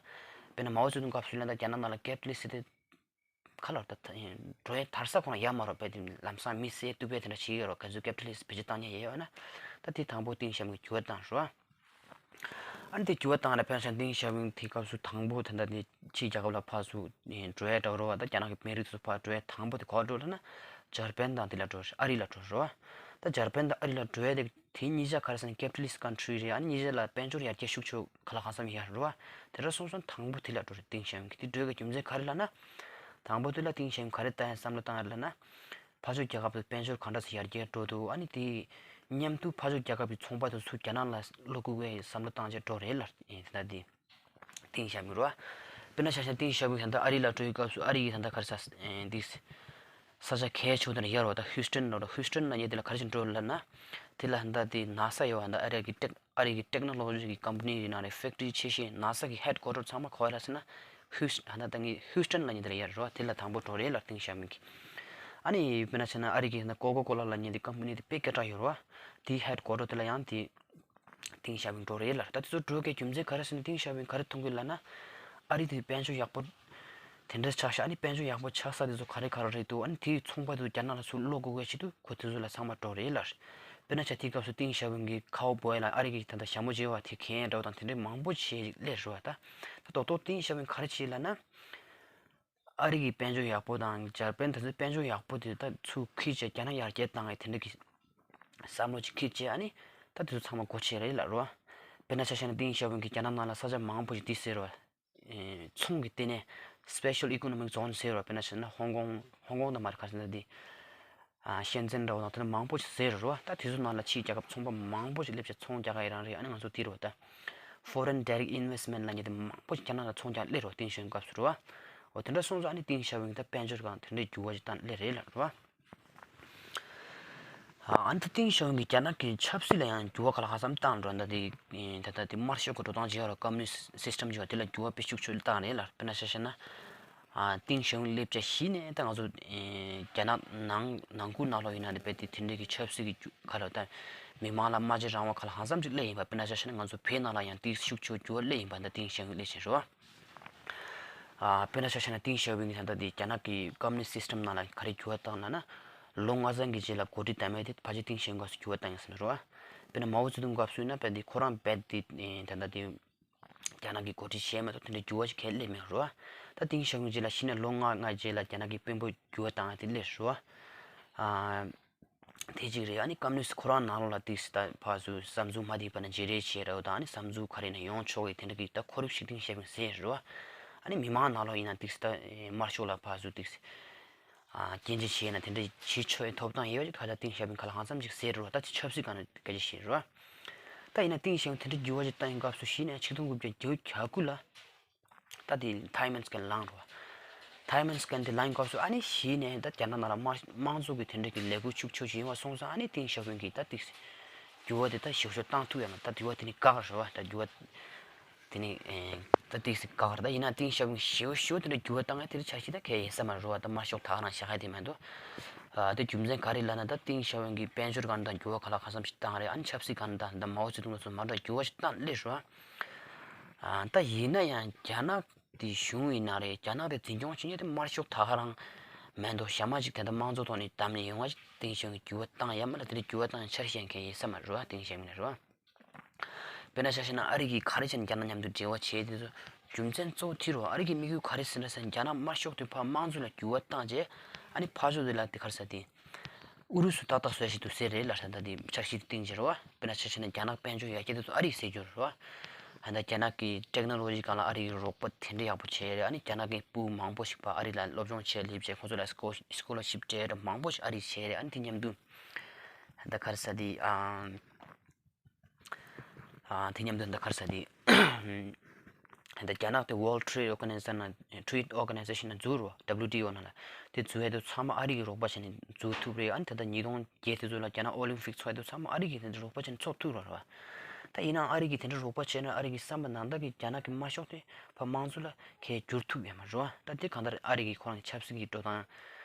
དཔེར་ན་མའོ་ཙེ་ཏུང་སྐབས་སུ་ལ་ད་རྒྱ་ནག་ནང་ལ་ཀེ་པི་ཊ་ལི་སི་དེ་ཁ་ལོར་ད་འགྲོ་ཡ་དར་ས་ཁོ་རང་ཡོད་མ་རེད་བས། དེ་ལམ་སང་མི་བསད་གཏུབ་པའི་དེ་འདྲ་བྱེད་ཀྱི་ཡོད་རེད། ག་ཚོད་ཀེ་པི་ཊ་ལི་སི་བེད་སྤྱོད་བཏང་མཁན་ཡོད་ཡོད་ན། ད་དེ་དང་པོ་ཏིང་ཞའོ་ཕིང་གིས་འགྱུར་བ་བཏང་རེད་བ། ཨ་ནི་དེ་འགྱུར་བ་བཏང་རེད། དཔེར་ན་ཆ་ནས་ཏིང་ཞའོ་ཕིང་དེ་སྐབས་སུ་དང་པོ་ད་ལྟ་དེ་ཕྱིའི་རྒྱལ་ཁབ་ལ་ཕར་ཚུར་འགྲོ་ཡ་འདྲ་བོ་རེད་བ། ད་རྒྱ་ནག་གི་དཔོན་རིགས་ཚོ་ཕར་འགྲོ་ཡ་དང་པོ་དེ་ག་པར་འགྲོ་ལབ་ན། འཇར་པན་དང་དེ་ལ་འགྲོ་རེད། ཨ་རི་ལ་འགྲོ་རེད་བ། ད་འཇར་པན་དང་ཨ་རི་ལ་འགྲོ་ཡ་དེ་དེ་གཉིས་ཆ་ག་རེ་ཟེར་ན་ཀེ་པི་ཊ་ལི་སི་ཊི་ཀན་ཊི་རི་རེད། ཨ་ནི་གཉིས་ཆ་ལ་དཔལ་འབྱོར་ཡར་རྒྱས་ཤུགས་ཆེ་ག་ལ་གང་འཚམ་ཡོད་རེད་བ། དེ་འདྲ་སོང་ཙང་དང་པོ་དེ་ལ་འགྲོ་རེད་ཏིང་ཞའོ་ཕིང་གིས། དེ་འགྲོ་ཡ་གི་རྒྱུ་མཚན་ག་རེ་ལབ་ན། དང་པོ་དེ་ལ་ཏིང་ཞའོ་ཕིང་ག་རེ་ལྟ་ཡ་བསམ་བློ་བཏང་ཡ་ལབ་ན། ཕར་ཕྱོགས་རྒྱལ་ཁབ་ཏུ་དཔལ་འབྱོར་ག་འདྲ་སེ་ཡར་རྒྱས་འགྲོ་འདུག་ཨ་ནི་དེ་མཉམ་དུ་ཕར་ཕྱོགས་རྒྱལ་ཁབ་ཀྱི་ཚོང་པ་དེ་ཚོ་རྒྱ་ནག་ལ་བློ་འགུག་པའི་བསམ་བློ་བཏང་བྱས་འགྲོ་རེད་ལབ། ཨེ་དེ་ལྟ་དེ་ཏིང་ཞའོ་ཕིང་རེད་བ། དཔེར་ན་ཆ་བཞག་ན་ཏིང་ཞའོ་ཕིང་ད་ལྟ་ཨ་རི་ལ་འགྲོ་བའི་སྐབས་སུ་ཨ་རི་གི་ད་ལྟ་ག་རེ་ཟེར་ཨེ་འདི་ས་ཆ་གལ་ཆེ་བོ་དེ་འདྲ་ཡོད་རེད་བ། ད་ཧུའུ་སི་ཊོན་ལབ་རེད། ཧུའུ་སི་ཊོན་ལབ་མཁན་དེ་ལ་ག་རེ་བྱས་འགྲོ་ལབ་ན། དེ་ལ་ད་ལྟ་དེ་ན་ས་ཡོད་བ། ད་ལྟ་ཨ་རི་གི་ཊེག་ཨ་རི་གི་ཊེག་ནོ་ལོ་ཇི་གི་ཀམ་པ་ནི་ཡིན་ན་རེད། ཕེག་ཊི་རི་ཆེ་ཤོས་ན་ས་གི་ཧེཌ་ཀོ་ཊར་ཚང་མ་ག་པར་ཡོད་ལབ་ཟེར་ན། ཧུའུ་སི་ཧ་ན་ད་ངས་ཧུའུ་སི་ཊོན་ལབ་མཁན་དེ་ལ་ཡོད་རེད་བ། དེ་ལ་དང་པོ་འགྲོ་རེད་ལབ་ཏིང་ཞའོ་ཕིང་གིས། ཨ་ནི་དཔེར་ན་ཆ་ན་ཨ་རི་གི་ཧ་ན་ཀོ་ཀོ་ཀོ་ལ་ལབ་མཁན་དེ་ཀམ་པ་ནི་དེ་དཔེ་སྐད་གྲགས་ཡོད་རེད་བ། དེའི་ཧེཌ་ཀོ་ཊར་དེ་ལ་ཡང་དེ་ཏིང་ཞའོ་ཕིང་འགྲོ་རེད་ལབ། ད་དེ་ཚོ་འགྲོ་གི་རྒྱུ་མཚན་ག་རེ་ཟེར་ན་ཏིང་ཞའོ་ཕིང་ག་རེ་མཐོང་གི་ལབ་ན། ཨ་རི་དེ་དཔལ་འབྱོར་ཡག་པོ་དེ་འདྲ་ཆགས་ཤག་ཨ་ནི་དཔལ་འབྱོར་ཡག་པོ་ཆགས་ས་དེ་ཚོ་ག་རེ་ག་རེ་རེད་འདུག་ཨ་ནི་དེའི་ཚོང་པ་དེ་ཚོ་རྒྱ་ནག་ལ་ཚུར་བློ་འགུག་གི་ཆེད་དུ་ཁོ་དེ་ཚོ་ལ་ཚང་མ་འགྲོ་རེད་ལབ། དཔེར་ན་ཆ་དེའི་སྐབས་སུ་ཏིང་ཞའོ་ཕིང་གིས་ཁའོ་བོའེ་ལ་ཨ་རི་གི་ད་ལྟ་ཞྭ་མོ་བརྗེ་བ་དེ་གྱོན་འདྲ་བོ་དང་དེ་འདྲའི་མང་པོ་བྱས་སླེབས་རེད་བ། ད་ད་རྡོག་རྡོག་ཏིང་ཞའོ་ཕིང་ག་རེ་བྱས་ལབ་ན། ཨ་རི་གི་དཔལ་འབྱོར་ཡག་པོ་དང་འཇར་པན་དེ་ཚོའི་དཔལ་འབྱོར་ཡག་པོ་དེ་ད་ཚུར་ཁྱེར་བྱས་རྒྱ་ནག་ཡར་རྒྱས་བཏང་ཡས་དེ་འདྲ་གི་བསམ་བློ་ཅིག་ཁྱེར་བྱས། ཨ་ནི་ད་དེ་ཚོ་ཚང་མ་སྒོ་ཕྱེ་རེད་ལབ་རེད་བ། དཔེར་ན་ཆ་བཞག་ན་ཏིང་ཞའོ་ཕིང་གིས་རྒྱ་ནག་ནང་ལ་ས་ཆ་མང་པོ་ཞིག་དེ་ཟེར་བ། ཨེ་ཚོང་གི་ལྟེ་གནས་སི་པེ་ཤལ་ཨི་ཀོ་ནོ་མིག་ཛོན་ཟེར་བ། དཔེར་ན་ཆ་བཞག་ན་ཧོང་ཀོང་ཧོང་ཀོང་དང་མ་རེད་ག་ཟེར་ན་དེ། ཨ་ཤན་ཛན་འདྲ་བོ་དང་དེ་འདྲ་མང་པོ་ཞིག་ཟེར་རེད་བ། ད་དེ་ཚོ་ནང་ལ་ཕྱིའི་རྒྱལ་ཁབ་ཚོང་པ་མང་པོ་ཞིག་སླེབས་བྱས་ཚོང་རྒྱག་ག་ཡི་རང་རེད། ཨ་ནི་ང་ཚོ་དེ་རེད་བ། ད་ཧྥོ་རེན་ཌའི་རེག་ཨིན་ཝེ་སི་མེན་ཊི་ལབ་མཁན་དེ་མང་པོ་ཞིག་རྒྱ་ནག་ལ་ཚོང་རྒྱག་སླེབས་རེད་བ། ཏིང་ཞའོ་ཕིང་སྐབས་སུ་རེད་བ། འོ་དེ་འདྲ་སོང་ཙང་ཨ་ནི་ཏིང་ཞའོ་ཕིང་ད་དཔལ་འབྱོར་སྒང་དེ་འདྲའི་འགྱུར་བ་ཞིག་བཏང་སླེབས་རེད་ལབ་རེད་བ། ཨ་ནི་ད་ཏིང་ཞའོ་ཕིང་གིས་རྒྱ་ནག་གི་ཆབ་སྲིད་ལ་ཡང་འགྱུར་བ་ག་ལ་གང་འཚམ་བཏང་འགྲོ། ད་དེ་ད་ལྟ་དེ་དམར་ཤོག་གི་འགྲོ་སྟངས་བྱས་པ་རེད། ཀམ་མུ་ནི་སི་ཊམ་བྱས་པ་དེ་ལ་འགྱུར་བ་དཔེ་ཤུགས་ཆེ་བཏང་རེད་ལབ། དཔེར་ན་ཆ་བཞག་ན། ཨ་ཏིང་ཞའོ་ཕིང་སླེབས་བྱས་གཞི་ནས་ད་ང་ཚོ་ཨེ་རྒྱ་ནག་ནང་ནང་ཁུལ་ནང་ལོགས་ཡིན་ན་རེད་པས། དེ་དེ་འདྲའི་གི་ཆབ་སྲིད་ཀྱི་རྒྱུ་ག་ལ་ད་མི་མང་ལ་སྨྲ་བརྗོད་རང་དབང་ག་ལ་གང་འཚམ་ཅིག་སླེབས་ཡིན་པ། དཔེར་ན་ཆ་བཞག་ན་ང་ཚོ་བོད་ནང་ལ་ཡང་དེ་ཤུགས་ཆེ་འགྱུར་བ་སླེབས་ཡིན་པ། ད་ཏིང་ཞའོ་ཕིང་སླེབས་བྱས་རེད་བ། ཨ་དཔེར་ན་ཆ་བཞག་ན་ཏིང་ཞའོ་ཕིང་གིས་ད་ལྟ་དེ་རྒྱ་ནག་གི་ཀམ་མུ་ནི་སི་ཊམ་ནང་ལ་ག་རེ་འགྱུར་བ་བཏང་ན་ན། ལོ་ལྔ་ཙམ་གྱི་རྗེས་ལ་འགོ་ཁྲིད་བདམས་ཡས་དེ་ཕལ་ཆེར་ཏིང་ཞའོ་ཕིང་སྐབས་སུ་འགྱུར་བ་བཏང་ཡོད་ཟེར་ནས་རེད་བ། དཔེར་ན་མའོ་ཙེ་ཏུང་སྐབས་སུ་ཡིན་ན་རྦད་དེ་ཁོ་རང་རྦད་དེ་ད་ལྟ་དེ། རྒྱ་ནག་གི་འགོ་ཁྲིད་བྱས་མ་གཏོགས་དེ་འདྲའི་འགྱུར་བ་ཞིག་གང་ཡང་སླེབས་མེད་རེད་བ། ད་ཏིང་ཞའོ་ཕིང་རྗེས་ལ་གཞི་ནས་ལོ་ལྔ་ལྔའི་རྗེས་ལ་རྒྱ་ནག་གི་དཔོན་པོ་འགྱུར་བ་བཏང་ཡ་དེ་སླེབས་རེད་བ། ཨ་དེ་གཅིག་རེད། ཨ་ནི་ཀམ་མུ་ནི་སི་ཁོ་རང་ནང་ལོགས་ལ་ཏིག་ཙམ་ད་ཕར་ཚུར་བསམ་ཚུལ་མ་འགྲིག་པ་ན་བརྗེ་རེས་བྱས་རེད་བ། ད་ཨ་ནི་བསམ་ཚུལ་ག་རེ་ཡིན་ན་ཡོང་ཆོག་གི་དེ་འདྲ་གི་ད་ཁོར་ཡུག་ཞིག་ཏིང་ཞའོ་ཕིང་བཟོས་རེད་བ། ཨ་ནི་མི་མང་ནང་ལོགས་ཡིན་ན་ཏིག་ཙམ་ད་དམར་ཤོག་ལ་ཕར་ཚུར་ཏིག་ཙམ། ཨ་སྐྱོན་བརྗོད་བྱས་ན་དེ་འདྲ་བྱེད་ཆོག་ཡའི་ཐོབ་ཐང་ཡོད་ཅིག་ད་ལྟ་ཏིང་ཞའོ་ཕིང་ག་ལ་གང་འཚམ་ཅིག་ཟེར་རོ། ད་དེ་ཆབ་སྲིད་སྒང་ནས་སྐད་ཆ་བཤད་རོ། ད་ཡིན་ན་ཏིང་ཞའོ་ཕིང་དེ་འདྲ་འགྱུར་བ་ཅིག་བཏང་ཡོང་སྐབས་སུ་གཞི་ནས་ཆིག་སྟོང་དགུ་བརྒྱ་བརྒྱད་ཅུ་གྱ་དགུ་ལ་ད་དེ་ཐའེ་ཝན་སི་ཀན་ལངས་རོ། ཐའེ་ཝན་སི་ཀན་དེ་ལངས་སྐབས་སུ་ཨ་ནི་གཞི་ནས་ད་རྒྱ་ནག་ནང་ལ་དམར་དམངས་གཙོ་གི་དེ་འདྲ་གི་ལས་འགུལ་ཤུགས་ཆེ་ཞིག་ཡོང་བ་སོང་ཙང་ཨ་ནི་ཏིང་ཞའོ་ཕིང་གིས་ད་ཏིག་ཙམ་འགྱུར་བ་དེ་ད་ཞེ་པོ་ཅིག་བཏང་ཐུབ་ཡ་མ་རེད། ད་འགྱུར་བ་དེ་ནི་བཀག་རོ་བ། ད་འགྱུར་བ། དེ་ནི་ཨེ་ད་ཏིག་ཙམ་བཀག་རེད། ད་ཡིན་ན་ཏིང་ཞའོ་ཕིང་ཞེ་པོ་ཞེ་པོ་དེ་འདྲ་འགྱུར་བ་བཏང་ཡ་དེ་འདྲ་འཆར་གཞི་ད་གང་ཡང་ཡོད་ས་མ་རེད་བ། ད་དམར་ཤོག་ད་ག་རང་བཞག་ཡ་དེ་མ་གཏོགས། ཨ་དེ་རྒྱུ་མཚན་ག་རེ་ལབ་ན་ད་ཏིང་ཞའོ་ཕིང་གིས་དཔལ་འབྱོར་སྒང་ད་འགྱུར་བ་ག་ལ་གང་འཚམ་ཞིག་བཏང་རེད། ཨ་ནི་ཆབ་སྲིད་སྒང་ད་ད་མའོ་ཙེ་ཏུང་ལ་སོགས་མ་འདྲ་འགྱུར་བ་ཞིག་བཏང་སླེབས་རེད་བ། ཨ་ད་ཡིན་ན་ཡང་རྒྱ་ནག་དེ་གཞུང་ཡིན་ན་རེད། རྒྱ་ནག་དེ་འཛིན་སྐྱོང་བྱེད་མཁན་དེ་དམར་ཤོག་ད་ག་རང་ མེ་མདོ་ཞྭ་དམར་ཅིག་ད་ལྟ་དམངས་གཙོ་ཐོག་ནས་བདམས་ནས་ཡོང་བ་ཅིག་ཏིང་ཞའོ་ཕིང་འགྱུར་བ་བཏང་ཡ་མ་ལ་དེ་འདྲ་འགྱུར་བ་བཏང་འཆར་གཞི་ཡང་གང་ཡིན་ས་མ་རེད་བ། ཏིང་ཞའོ་ཕིང་ལ་རེད་བ། དཔེར་ན་ཆ་བཞག་ན་ཨ་རི་གིས་ག་རེ་བྱས་ནས་རྒྱ་ནག་མཉམ་དུ་འབྲེལ་བ་བྱས་དེ་ཚོ་རྒྱུ་མཚན་གཙོ་བོ་དེ་རུ་ཨ་རི་གི་དམིགས་ཡུལ་ག་རེ་ཟེར་ན་ཟེར་ན་རྒྱ་ནག་དམར་ཤོག་དེ་ཕར་དམངས་གཙོ་ལ་འགྱུར་བ་བཏང་རྗེས་ཨ་ནི་ཕར་ཕྱོགས་དེ་ལ་དེ་ག་རེ་ཟེར་དེ་ཨུ་རུ་སུ་ཏག་ཏག་བཟོས་ཤིག་འདུག་ཟེར་རེད་ལབ་ས་ད་དེ་འཆར་གཞི་བཏིང་རྗེས་རེད་བ། དཔེར་ན་ཆ་བཞག་ན་རྒྱ་ནག་དཔལ་འབྱོར་ཡར་རྒྱས་དེ་ཚོ་ཨ་རི་གིས་བཟོས་རྒྱུ་རེད་བ། ད་ལྟ་རྒྱ་ནག་གི་ཊེག་ནོ་ལོ་ཇི་སྒང་ལ་ཨ་རི་གིས་རོགས་པ་དེ་འདྲ་ཡག་པོ་བྱས་རེད། ཨ་ནི་རྒྱ་ནག་གི་ཕྲུ་གུ་མང་པོ་ཞིག་ཕར་ཨ་རི་ལ་སློབ་སྦྱོང་བྱས་སླེབས་བྱས་ཁོ་ཚོ་ལ་སི་ཀོ་ལར་ཤིབ་སྤྲད་རེད། མང་པོ་ཞིག་ཨ་རི་གིས་བྱས་རེད། ཨ་ནི་དེ་མཉམ་དུ་ད་ག་རེ་ཟེར་དེ་ཨ། ཨ། དེ་མཉམ་དུ་ད་ག་རེ་ཟེར་དེ། ད་རྒྱ་ནག་དེ་World Trade Organization ན་Trade Organization ན་འཛུལ་རོ། W T O ནང་ལ་དེ་འཛུལ་ཡས་དེ་ཚང་མ་ཨ་རི་གིས་རོགས་པ་བྱས་ནས་འཛུལ་ཐུབ་རེད། ཨ་ནི་ད་ལྟ་ཉིས་སྟོང་བརྒྱད་དེ་ཚོ་ལ་རྒྱ་ནག་ཨོ་ལིམ་ཕིག་ཚོགས་ཡས་དེ་ཚང་མ་ཨ་རི་གིས་དེ་འདྲ་རོགས་པ་བྱས་ནས་ཚོགས་ཐུབ་རོ་རེད་བ། ད་ཡིན་ནའང་ཨ་རི་གིས་དེ་འདྲ་རོགས་པ་བྱས་ན་ཨ་རི་གི་བསམ་པ་ནང་ལྟར་གྱི་རྒྱ་ནག་གི་དམར་ཤོག་དེ་ཕར་དམངས་གཙོ་ལ་གས་བསྒྱུར་ཐུབ་ཡོད་མ་རེད་བ། ད་དེ་གང་ལྟར་ཨ་རི་གི་ཁོ་རང་གི་ཆབ་སྲིད་ཀྱི་འགྲོ་སྟངས་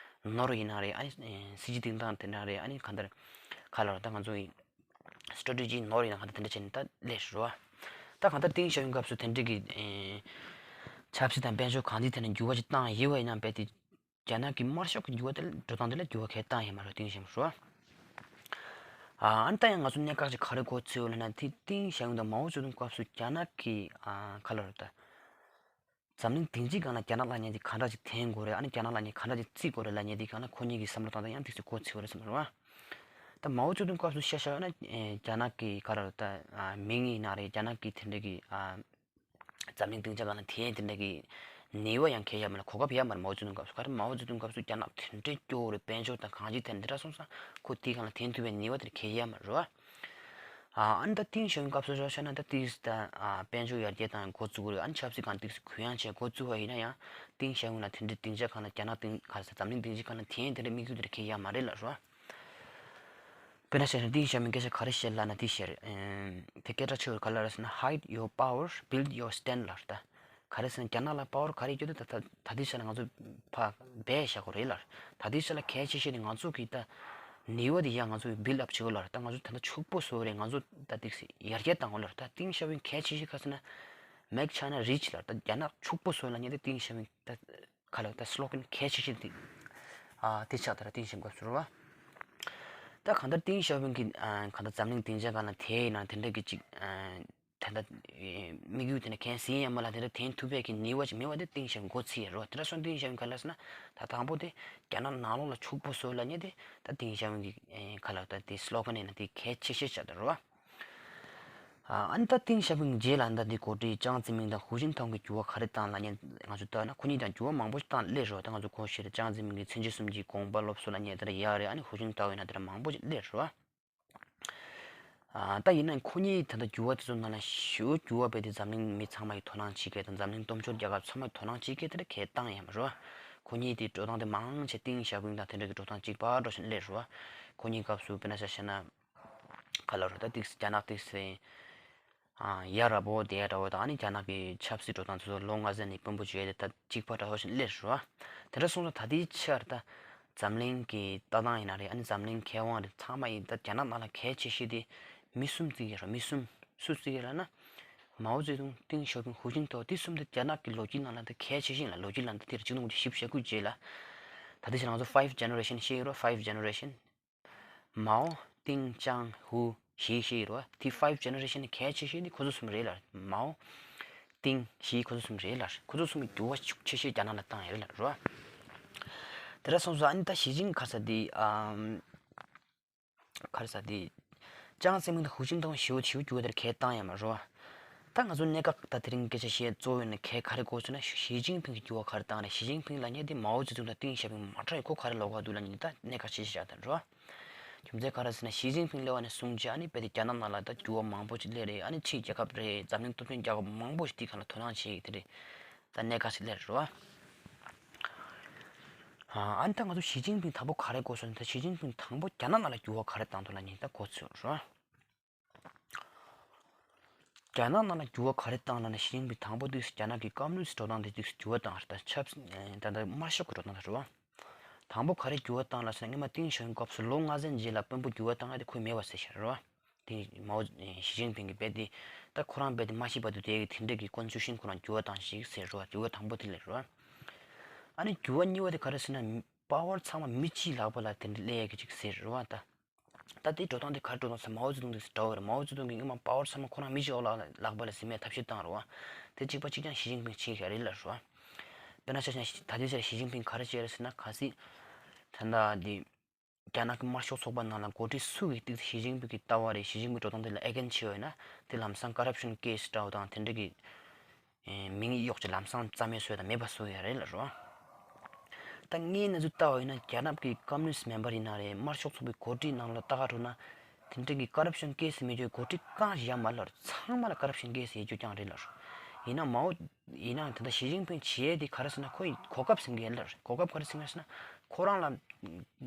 ནོར་ཡིན་ན་རེད། ཨ་ནི་སྲིད་ཇུས་སྟེང་སྟངས་དེ་འདྲ་རེད། ཨ་ནི་གང་ལྟར་ག་ལ་རེད་ད་ང་ཚོ་ཡི་སི་ཊེ་ཊེ་ཇི་ནོར་ཡིན་ན་གང་ལྟར་དེ་འདྲ་བྱས་ནས་ད་སླེབས་རེད་བ། ད་གང་ལྟར་ཏིང་ཞའོ་ཕིང་སྐབས་སུ་དེ་འདྲ་གི་ཆབ་སྲིད་དང་དཔལ་འབྱོར་གང་ཅིའི་ཐད་ནས་འགྱུར་བ་ཞིག་བཏང་ཡོད་པ་ཡིན་ན་རྦད་དེ་རྒྱ་ནག་གི་དམར་ཤོག་གི་འགྱུར་བ་དེ་འགྲོ་སྟངས་དེ་ལ་འགྱུར་བ་གས་བཏང་ཡོད་མ་རེད། ཏིང་ཞའོ་ཕིང་རེད་བ། ཨ་ནི་ད་ཡང་ང་ཚོ་གནད་འགག་ཅིག་ག་རེ་གོ་ཚོད་ཡོད་ལབ་ན་དེ་ཏིང་ཞའོ་ཕིང་དང་མའོ་ཙེ་ཏུང་སྐབས་སུ་རྒྱ་ནག་གི་ཨ་ག་ལ་རེད་ད། འཛམ་གླིང་སྡིངས་ཆའི་སྒང་ལ་རྒྱ་ནག་ལབ་མཁན་དེ་ག་འདྲ་ཅིག་འཐེན་དགོས་རེད། ཨ་ནི་རྒྱ་ནག་ལབ་མཁན་ག་འདྲ་ཅིག་བརྩི་དགོས་རེད་ལབ་མཁན་དེ་སྒང་ལ་ཁོ་གཉིས་ཀྱི་བསམ་བློ་བཏང་སྟངས་ཡང་ཏོག་ཙམ་གོ་ཚོད་ཡོད་རེད་བསམ་རེད་བ། ད་མའོ་ཙེ་ཏུང་སྐབས་སུ་ཤ་ཤ་ཡོད་ན་རྒྱ་ནག་གི་ག་རེ་ད་མིང་ཡིན་ན་རེད། རྒྱ་ནག་གི་དེ་འདྲ་གི་འཛམ་གླིང་སྡིངས་ཆ་སྒང་ལ་འཐེན་དེ་འདྲ་གི་ནུས་པ་ཡང་གང་ཡང་ཡོད་མ་རེད། གོ་སྐབས་ཡོད་མ་རེད། མའོ་ཙེ་ཏུང་སྐབས་སུ་ག་རེ་མའོ་ཙེ་ཏུང་སྐབས་སུ་རྒྱ་ནག་དེ་འདྲ་སྐྱོ་བོ་རེད། དཔལ་འབྱོར་དང་གང་ཅིའི་ཐད་ནས་དེ་འདྲ་སོང་ཙང་ཁོ་དེའི་སྒང་ལ་འཐེན་ཐུབ་པའི་ནུས་པ་དེ་གང་ཡང་ཡོད་མ་རེད་བ། ཨ་ནི་ད་ཏིང་ཞའོ་ཕིང་སྐབས་སུ་རོ་ཤ་ན་ད་ཏིས་ད་དཔལ་འབྱོར་ཡར་རྒྱས་དང་འགོ་བཙུགས་རེད། ཨ་ནི་ཆབ་སྲིད་སྒང་ཏིས་གུ་ཡངས་བྱས་འགོ་བཙུགས་པ་ཡིན་ན་ཡང་ཏིང་ཞའོ་ཕིང་ལ་དེ་འདྲའི་སྡིངས་ཆ་སྒང་ལ་རྒྱ་ནག་སྟེང་ག་ས་འཛམ་གླིང་སྡིངས་ཆའི་སྒང་ལ་དེ་དེ་འདྲའི་དམིགས་ཡུལ་དེ་འདྲ་གང་ཡང་ཡོད་མ་རེད་ལབ་རོ། དཔེར་ན་བཤད་ན་ཏིང་ཞའོ་ཕིང་སྐད་ཆ་ག་རེ་བཤད་ལབ་ན་དེ་བཤད་རེད། དེ་སྐད་གྲགས་ཆེ་བར་ག་ལ་རེད་ཟེར་ན། Hide your power, build your stand ལབ་རེད་ད། ག་རེ་ཟེར་ན་རྒྱ་ནག་ལ་པ་ཝར་ག་རེ་ཡོད་དེ་ད་ད་ད་ལྟའི་ཆ་ལ་ང་ཚོ་ཕར་སྦས་བཞག་དགོས་རེད་ལབ། ད་ལྟའི་ཆ་ལ་གལ་ཆེ་ཤོས་དེ་ང་ཚོ་གི་ད་ནུས་པ་དེ་ཡང་ང་ཚོ་བིལ་ཨབ་བྱེད་དགོས་ལབ། ད་ང་ཚོ་ད་ལྟ་ཕྱུག་པོ་བཟོ་རེད། ང་ཚོ་ད་ཏིག་སེ་ཡར་རྒྱས་གཏང་དགོས་ལབ། ད་ཏིང་ཞའོ་ཕིང་གལ་ཆེ་ཤོས་ག་ཟེར་ན་Make China Rich ལབ། ད་རྒྱ་ནག་ཕྱུག་པོ་བཟོ་ལབ་མཁན་དེ་ཏིང་ཞའོ་ཕིང་ད་ག་ལ་ད་སི་ལོ་གན་གལ་ཆེ་ཤོས་དེ་ཨ་དེ་ཆགས་ད་ར་ཏིང་ཞའོ་ཕིང་སྐབས་སུ་རེད་བ། ད་གང་ལྟར་ཏིང་ཞའོ་ཕིང་གི་ཨ་གང་ལྟར་འཛམ་གླིང་སྡིངས་ཆ་སྒང་ལ་དེ་ཡིན་ན་དེ་འདྲ་གི་ཅིག་ཨ། ད་ལྟ་དམིགས་ཡུལ་དེ་ནི་གན་ཟིན་ཡང་མ་ལ་དེ་འདྲ་འཐེན་ཐུབ་པའི་གི་ནུས་པ་ཅིག་མེད་པ་དེ་ཏིང་ཞའོ་ཕིང་མགོ་ཚོས་ཡོད་རེད་བ། དེ་འདྲ་སོང་ཏིང་ཞའོ་ཕིང་ག་ལ་ཟེར་ན་ད་དང་པོ་དེ་རྒྱ་ནག་ནང་ལོགས་ལ་ཕྱུག་པོ་བཟོ་ལབ་མཁན་དེ་ད་ཏིང་ཞའོ་ཕིང་གི་ག་ལ་ད་དེ་སི་ལོ་གན་ཡིན་ན་དེ་གལ་ཆེ་ཤོས་ཆགས་བསྡད་རེད་བ། ཨ་ནི་ད་ཏིང་ཞའོ་ཕིང་རྗེས་ལ་ད་འདི་འགོ་ཁྲིད་ཅང་ཙེ་མིང་དང་ཧུའུ་ཅིན་ཐའོ་གི་འགྱུར་བ་ག་རེ་བཏང་ལབ་མཁན་ང་ཚོ་ལྟ་ན་ཁོ་གཉིས་ཀྱང་འགྱུར་བ་མང་པོ་ཞིག་བཏང་སླེབས་རེད་བ། ད་ང་ཚོ་གོང་ཞུས་རེད། ཅང་ཙེ་མིང་གི་ཚན་ཆེ་གསུམ་གྱི་དགོངས་པ་སློབ་གསོ་ལབ་མཁན་དེ་འདྲ་ཡག་རེད། ཨ་ནི་ཧུའུ་ཅིན་ཐའོ་ཡིན་ན་དེ་འདྲ་མང་པོ་ཞིག་སླེབས་རེད་བ། ཨ་ད་ཡིན་ན་ཁོ་གཉིས་ད་ལྟ་འགྱུར་བ་དེ་ཚོ་ནང་ལ་ཞེ་པོ་འགྱུར་བ་རྦད་དེ་འཛམ་གླིང་མི་ཚང་མ་ཡི་དོ་སྣང་བྱེད་མཁན་དང་འཛམ་གླིང་སྟོབས་འབྱོར་རྒྱལ་ཁབ་ཚང་མ་ཡི་དོ་སྣང་བྱེད་མཁན་དེ་འདྲ་གས་བཏང་ཡོད་མ་རེད་བ། ཁོ་གཉིས་དེ་འགྲོ་སྟངས་དེ་མང་ཆེ་ཏིང་ཞའོ་ཕིང་དང་དེ་འདྲ་གི་འགྲོ་སྟངས་གཅིག་པ་འདྲ་བཞིན་སླེབས་རེད་བ། ཁོ་གཉིས་སྐབས་སུ་དཔེར་ན་ཆ་བཞག་ན་ག་ལ་རེད་ད་ཏིག་རྒྱ་ནག་ཏིག་སེ་ཡ་ར་པོ་དེ་ཡ་འདྲ་བོ་དང་ཨ་ནི་རྒྱ་ནག་གི་ཆབ་སྲིད་འགྲོ་སྟངས་དེ་ཚོ་ལོ་ལྔ་ཙམ་ནས་དཔོན་པོ་བྱས་ཏེ་ད་གཅིག་པ་འདྲ་བོ་བཞིན་སླེབས་རེད་བ། དེ་འདྲ་སོང་ཙང་ད་ལྟའི་ཆར་ད་འཛམ་གླིང་གི་ལྟ་སྟངས་ཡིན་ན་རེད། ཨ་ནི་འཛམ་གླིང་མཁས་དབང་རེད། ཚང་མ་ཡིན་ད་རྒྱ་ནག་ནང་ལ་གལ་ཆེ་ཤོས་དེ་མི་གསུམ་བརྩི་གི་རེད། མི་གསུམ་སུ་བརྩི་གི་རེད་ལབ་ན། མའོ་ཙེ་ཏུང་། ཏིང་ཞའོ་ཕིང་། ཧུའུ་ཅིན་ཐའོ། དེ་གསུམ་དེ་རྒྱ་ནག་གི་ལོ་རྒྱུས་ནང་ལ་ད་གལ་ཆེ་ཤོས་ལ་ལོ་རྒྱུས་ལ་ད་དེར་གཅིག་སྟོང་དགུ་བརྒྱ་བཞི་བཅུ་ཞེ་དགུ་རྗེས་ལ་ད་ལྟའི་ཆར་ང་ཚོ་ཕའིབ་ཇེ་ནེ་རེ་ཤན་ཤེས་ཡོད་རེད། ཕའིབ་ཇེ་ནེ་རེ་ཤན། མའོ། ཏིང་། ཅང་། ཧུའུ། ཞི་ཤེས་ཡོད་རེད་བ། དེ་ཕའིབ་ཇེ་ནེ་རེ་ཤན་གལ་ཆེ་ཤོས་དེ་ཁོ་ཚོ་གསུམ་རེད་ལ། མའོ། ཏིང་། ཞི་ཁོ་ཚོ་གསུམ་རེད་ལ། ཁོ་ཚོ་གསུམ་གྱི་འགྱུར་བ་ཤུགས་ཆེ་ཤོས་རྒྱ་ནག་ལ་བཏང་ཡོད་རེད་ལ་རེད་བ། དེ་འདྲ་སོང་ཙང་ཨ་ནི་ད་ཞི་ཅིན་ག་ས་དེ་ཨམ། ག་རེ་ཟེར་དེ། ཅང་ཙེ་མིང་དང་ཧུའུ་ཅིན་ཐའོ་ཞི་བོ་ཞི་བོ་འགྱུར་བ་དེར་གས་བཏང་ཡོད་མ་རེད་བ། ད་ང་ཚོ་གནད་འགག་ད་དེ་རིང་སྐད་ཆ་བཤད་གཙོ་བོ་ཡིན་ན་གས་ག་རེ་དགོས་ཟེར་ན་ཞི་ཅིན་ཕིང་གི་འགྱུར་བ་ག་རེ་བཏང་རེད། ཞི་ཅིན་ཕིང་ལབ་མཁན་དེ་མའོ་ཙེ་ཏུང་དང་ཏིང་ཞའོ་ཕིང་མ་འདྲ་བའི་ཁོ་ག་རེ་ལབ་ག་འདུག་ལབ་མཁན་དེ་ད་གནད་འགག་ཆེ་ཤོས་ཆགས་བསྡད་རེད་བ། རྒྱུ་མཚན་ག་རེ་ཟེར་ན་ཞི་ཅིན་ཕིང་སླེབས་པ་ནས་བཟུང་བྱས་ཨ་ནི་རྦད་དེ་རྒྱ་ནག་ནང་ལ་ད་འགྱུར་བ་མང་པོ་ཞིག་སླེབས་རེད། ཨ་ནི་ཕྱིའི་རྒྱལ་ཁབ་རེད། འཛམ་གླིང་སྟོབས་ཆེན་རྒྱལ་ཁབ་མང་པོ་ཞིག་དེའི་སྒང་ལ་དོ་སྣང་བྱེད་ཀྱི་དེ་རེད། ད་གནད་འགག་ཞིག་སླེབས་རེད་བ། ཨ་ནི་ད་ང་ཚོ་ཞི་ཅིན་ཕིང་དང་པོ་ག་རེ་གོ་སོང་ད་ཞི་ཅིན་ཕིང་དང་པོ་རྒྱ་ནག་ནང་ལ་འགྱུར་བ་ག་རེ་བཏང་འདུག་ལབ་མཁན་ད་གོ་ཚོད་རེད་བ། རྒྱ་ནག་ནང་ལ་འགྱུར་བ་ག་རེ་བཏང་ལབ་ན་ཞི་ཅིན་ཕིང་དང་པོ་དུས་རྒྱ་ནག་གི་ཀོམ་ནུ་སི་འགྲོ་སྟངས་དེ་དུས་འགྱུར་བ་བཏང་རེད། ད་ཆབ་ད་ལྟ་དམར་ཤོག་གི་འགྲོ་སྟངས་རེད་བ། དང་པོ་ག་རེ་འགྱུར་བ་བཏང་ལབ་ཟེར་ན་སྔོན་མ་ཏིང་ཞའོ་ཕིང་སྐབས་སུ་ལོ་ལྔ་ཙམ་རྗེས་ལ་དཔོན་པོ་འགྱུར་བ་བཏང་ཡ་དེ་ཁོས་མེད་པ་བཟོས་བཞག་རེད་བ། དེ་མའོ་ཞི་ཅིན་ཕིང་གིས་རྦད་དེ་ད་ཁོ་རང་རྦད་དེ་མ་ཤི་བར་དུ་དེ་གི་དེ་འདྲ་གི་ཀོན་སི་ཊི་ཊུ་ཤན་ཁོ་རང་འགྱུར་བ་བཏང་ཞིག་ཟེར་རོ། འགྱུར་བ་དང་པོ་དེ་ལས་རོ། ཨ་ནི་འགྱུར་བ་གཉིས་པ་དེ་ག་རེ་ཟེར་ན་ པ་ཝར་ཚང་མ་མི་གཅིག་ལག་པ་ལ་དེ་འདྲ་སླེབས་ཡ་གི་ཅིག་ཟེར་རེད་བ་ད། ད་དེ་འགྲོ་སྟངས་དེ་ག་རེ་འགྲོ་སྟངས་ཟེར་མའོ་ཙེ་ཏུང་དེ་འདྲ་བོ་རེད། མའོ་ཙེ་ཏུང་གིས་སྔོན་མ་པ་ཝར་ཚང་མ་ཁོ་རང་མི་གཅིག་ལག་ལག་པ་ལ་ཟིན་པའི་ཐབས་ཤེས་བཏང་རེད་བ། དེ་གཅིག་པ་གཅིག་རྐྱང་ཞི་ཅིན་ཕིང་བྱེད་ཡ་རེད་ལབ་རེད་བ། དཔེར་ན་ཆ་བཞག་ན་ད་ལྟའི་ཆར་ཞི་ཅིན་ཕིང་ག་རེ་བྱས་རེད་ཟེར་ན། གལ་སྲིད་ད་ལྟ་འདི་རྒྱ་ནག་གི་དམར་ཤོག་ཚོགས་པ་ནང་ལ་འགོ་ཁྲིད་སུ་གིས་ཏིག་ཞི་ཅིན་ཕིང་གི་ལྟ་བ་རེད། ཞི་ཅིན་ཕིང་འགྲོ་སྟངས་དེ་ལ་ཨེ་གེན་བྱས་ཡོད་ན་དེ་ལམ་སང་ཀ་རབ་ཤན་ཀེ་སི་འདྲ་བོ་དང་དེ་འདྲ་གི་ཨེ་མིང་གཡོག་ཅིག་ལམ་སང་རྩ་མེད་བཟོ་ཡ་དང་མེད་པ་བཟོ་ཡ་རེད་ལབ་རེད་བ། ད་ངའི་གནས་ཚུལ་ལྟ་བ་ཡིན་ན་རྒྱ་ནག་གི་ཀམ་མུ་ནིསི་མེམ་བར་ཡིན་ན་རེད། དམར་ཤོག་ཚོགས་པའི་འགོ་ཁྲིད་ནང་ལ་ལྟ་ག་འགྲོ་ན་དེ་འདྲ་གི་ཀ་རབ་ཤན་ཀེ་སི་མེད་རྒྱུའི་འགོ་ཁྲིད་གང་ཞིག་ཡོད་མ་རེད་ལབ་རེད། ཚང་མ་ལ་ཀ་རབ་ཤན་ཀེ་སི་ཡོད་རྒྱུ་རྐྱང་རེད་ལབ་རེད། ཡིན་ན་མའོ་ཡིན་ནའང་ད་ལྟ་ཞི་ཅིན་ཕིང་བྱེད་ཡས་དེ་ག་རེ་ཟེར་ན་ཁོ་ཡི་གོ་སྐབས་ཟིན་གི་ཡོད་ལབ་རེད། གོ་སྐབས་ག་རེ་ཟིན་གི་ཡོད་ཟེར་ན་ཁོ་རང་ལ་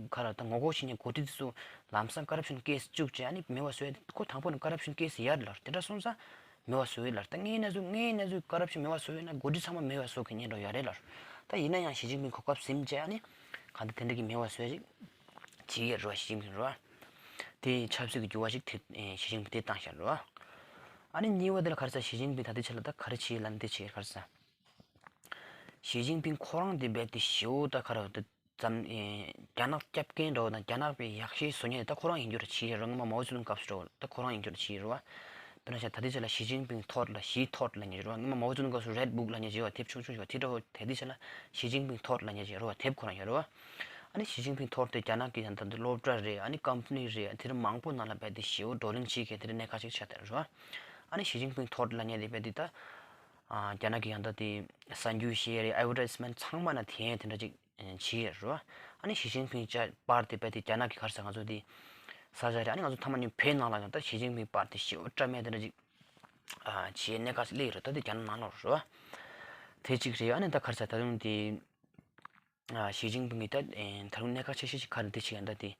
ག་རེ་ད་ངོ་རྒོལ་བྱེད་མཁན་འགོ་ཁྲིད་དེ་ཚོ་ལམ་སང་ཀ་རབ་ཤན་ཀེ་སི་བཅུག་བྱས་ཨ་ནི་མེད་པ་བཟོ་ཡས་དེ་ཁོ་དང་པོ་ནས་ཀ་རབ་ཤན་ཀེ་སི་ཡོད་ལབ་རེད། དེ་འདྲ་སོང་ཙང་མེད་པ་བཟོ་ཡས་ལབ་རེད། ད་ངའི་གནས་ཚུལ་ངའི་གནས་ཚུལ་ཀ་རབ་ཤན་མེད་པ་བཟོ་ཡས་ན་འགོ་ཁྲིད་ཚང་མ་མེད་པ་བཟོ་གི་ཉེན་རོགས་ཡོད་རེད་ལབ་རེད། ད་ཡིན་ན་ཡང་ཞི་ཅིན་ཕིང་གོ་སྐབས་ཟིན་བྱས་ཨ་ནི་གང་ལྟར་དེ་འདྲ་གི་མེད་པ་བཟོ་ཡས་ཅིག་བྱེད་ཀྱི་རེད་བ། ཞི་ཅིན་ཕིང་རེད་བ། དེ་ཆབ་སྲིད་ཀྱི་འགྱུར་བ་ཞིག་དེ་ཨེ་ཞི་ཅིན་ཕིང་དེ་བཏང་བཞག་རེད་བ། ཨ་ནི་གཉིས་པ་དེ་ལ་ག་རེ་ཟེར། ཞི་ཅིན་ཕིང་ད་ལྟའི་ཆ་ལ་ད་ག་རེ་བྱེད་ལབ་ན་དེ་བྱེད་ག་རེ་ཟེར། ཞི་ཅིན་ཕིང་ཁོ་རང་དེ་རྦད་དེ་ཞེ་པོ་ད་ག་རེ་ད་ཙམ་ཨེ་རྒྱ་ནག་སྐྱབས་མཁན་འདྲ་བོ་དང་རྒྱ་ནག་པའི་ཡག་ཤོས་བཟོ་མཁན་དེ་ད་ཁོ་རང་ཡིན་རྒྱུ་རེད། བྱེད་རེད། སྔོན་མ་མའོ་ཙེ་ཏུང་སྐབས་སུ་འདྲ་བོ་ད་ཁོ་རང་ཡིན་རྒྱུ་རེད། བྱེད་རེད་བ། དཔེར་ན་ཆ་ད་ལྟའི་ཆ་ལ་ཞི་ཅིན་ཕིང་ཐོཊ་ལབ་ཞིའི་ཐོཊ་ལབ་མཁན་ཅིག་ཡོད་རེད་བ། སྔོན་མ་མའོ་ཙེ་ཏུང་སྐབས་སུ་རེཌ་བུག་ལབ་མཁན་ཅིག་ཡོད་བ། དེབ་ཆུང་ཆུང་ཞིག་ཡོད་བ། དེ་འདྲ་བོ་དེ་དུས་ཆ་ལ་ཞི་ཅིན་ཕིང་ཐོཊ་ལབ་མཁན་ཅིག་ཡོད་རེད་བ། དེབ་ཁོ་རང་ཡོད་རེད་བ། ཨ་ནི་ཞི་ཅིན་ཕིང་ཐོཊ་དེ་རྒྱ་ནག་གི་ཡང་ད་འདི་སློབ་གྲྭ་རེད། ཨ་ནི་ཀམ་པ་ནི་རེད། དེ་འདྲ་མང་པོ་ནང་ལ་རྦད་དེ་ཞེ་པོ་བགྲོ་གླེང་བྱེད་མཁན་དེ་འདྲ་གནད་འགག་ཅིག་ཆགས་བསྡད་རེད་བ། ཨ་ནི་ཞི་ཅིན་ཕིང་ཐོཊ་ལབ་མཁན་དེ་རྦད་དེ་ད་ཨ་རྒྱ་ནག་གི་ཡང་ད་དེ་གསར་འགྱུར་བཤད་རེད། ཨེ་ཌ་ཝར་ཊའི་སི་མེན་ཊི་ཚང་མ་ན་དེ་ཡང་དེ་འདྲ་ཅིག་བྱེད་ཡོད་རེད་བ། ཨ་ནི་ཞི་ཅིན་ཕིང་ཅག་པར་དེ་རྦད་དེ་རྒྱ་ནག་གི་ག་རེ་ཟེར་ང་ཚོ་དེ་ས་ཆ་རེད། ཨ་ནི་ང་ཚོ་ཐ་མ་ནི་བོད་ནང་ལ་ཡང་ད་ཞི་ཅིན་ཕིང་པར་དེ་ཞེ་པོ་བཀྲམ་ཡ་དེ་འདྲ་ཅིག་ཨ་བྱེད་གནད་འགག་ཅིག་སླེབས་ཡོད་རེད། ད་དེ་རྒྱ་ནག་ནང་ལོགས་རེད་བ། དེ་གཅིག་རེད། ཨ་ནི་ད་ག་རེ་ཟེར་ད་དུང་དེ་ཨ་ཞི་ཅིན་ཕིང་གི་ད་ཨེ་ད་རུང་གནད་འགག་ཆེ་ཤོས་ཅིག་ག་རེ་འདི་བྱེད་ཡ་ད་དེ་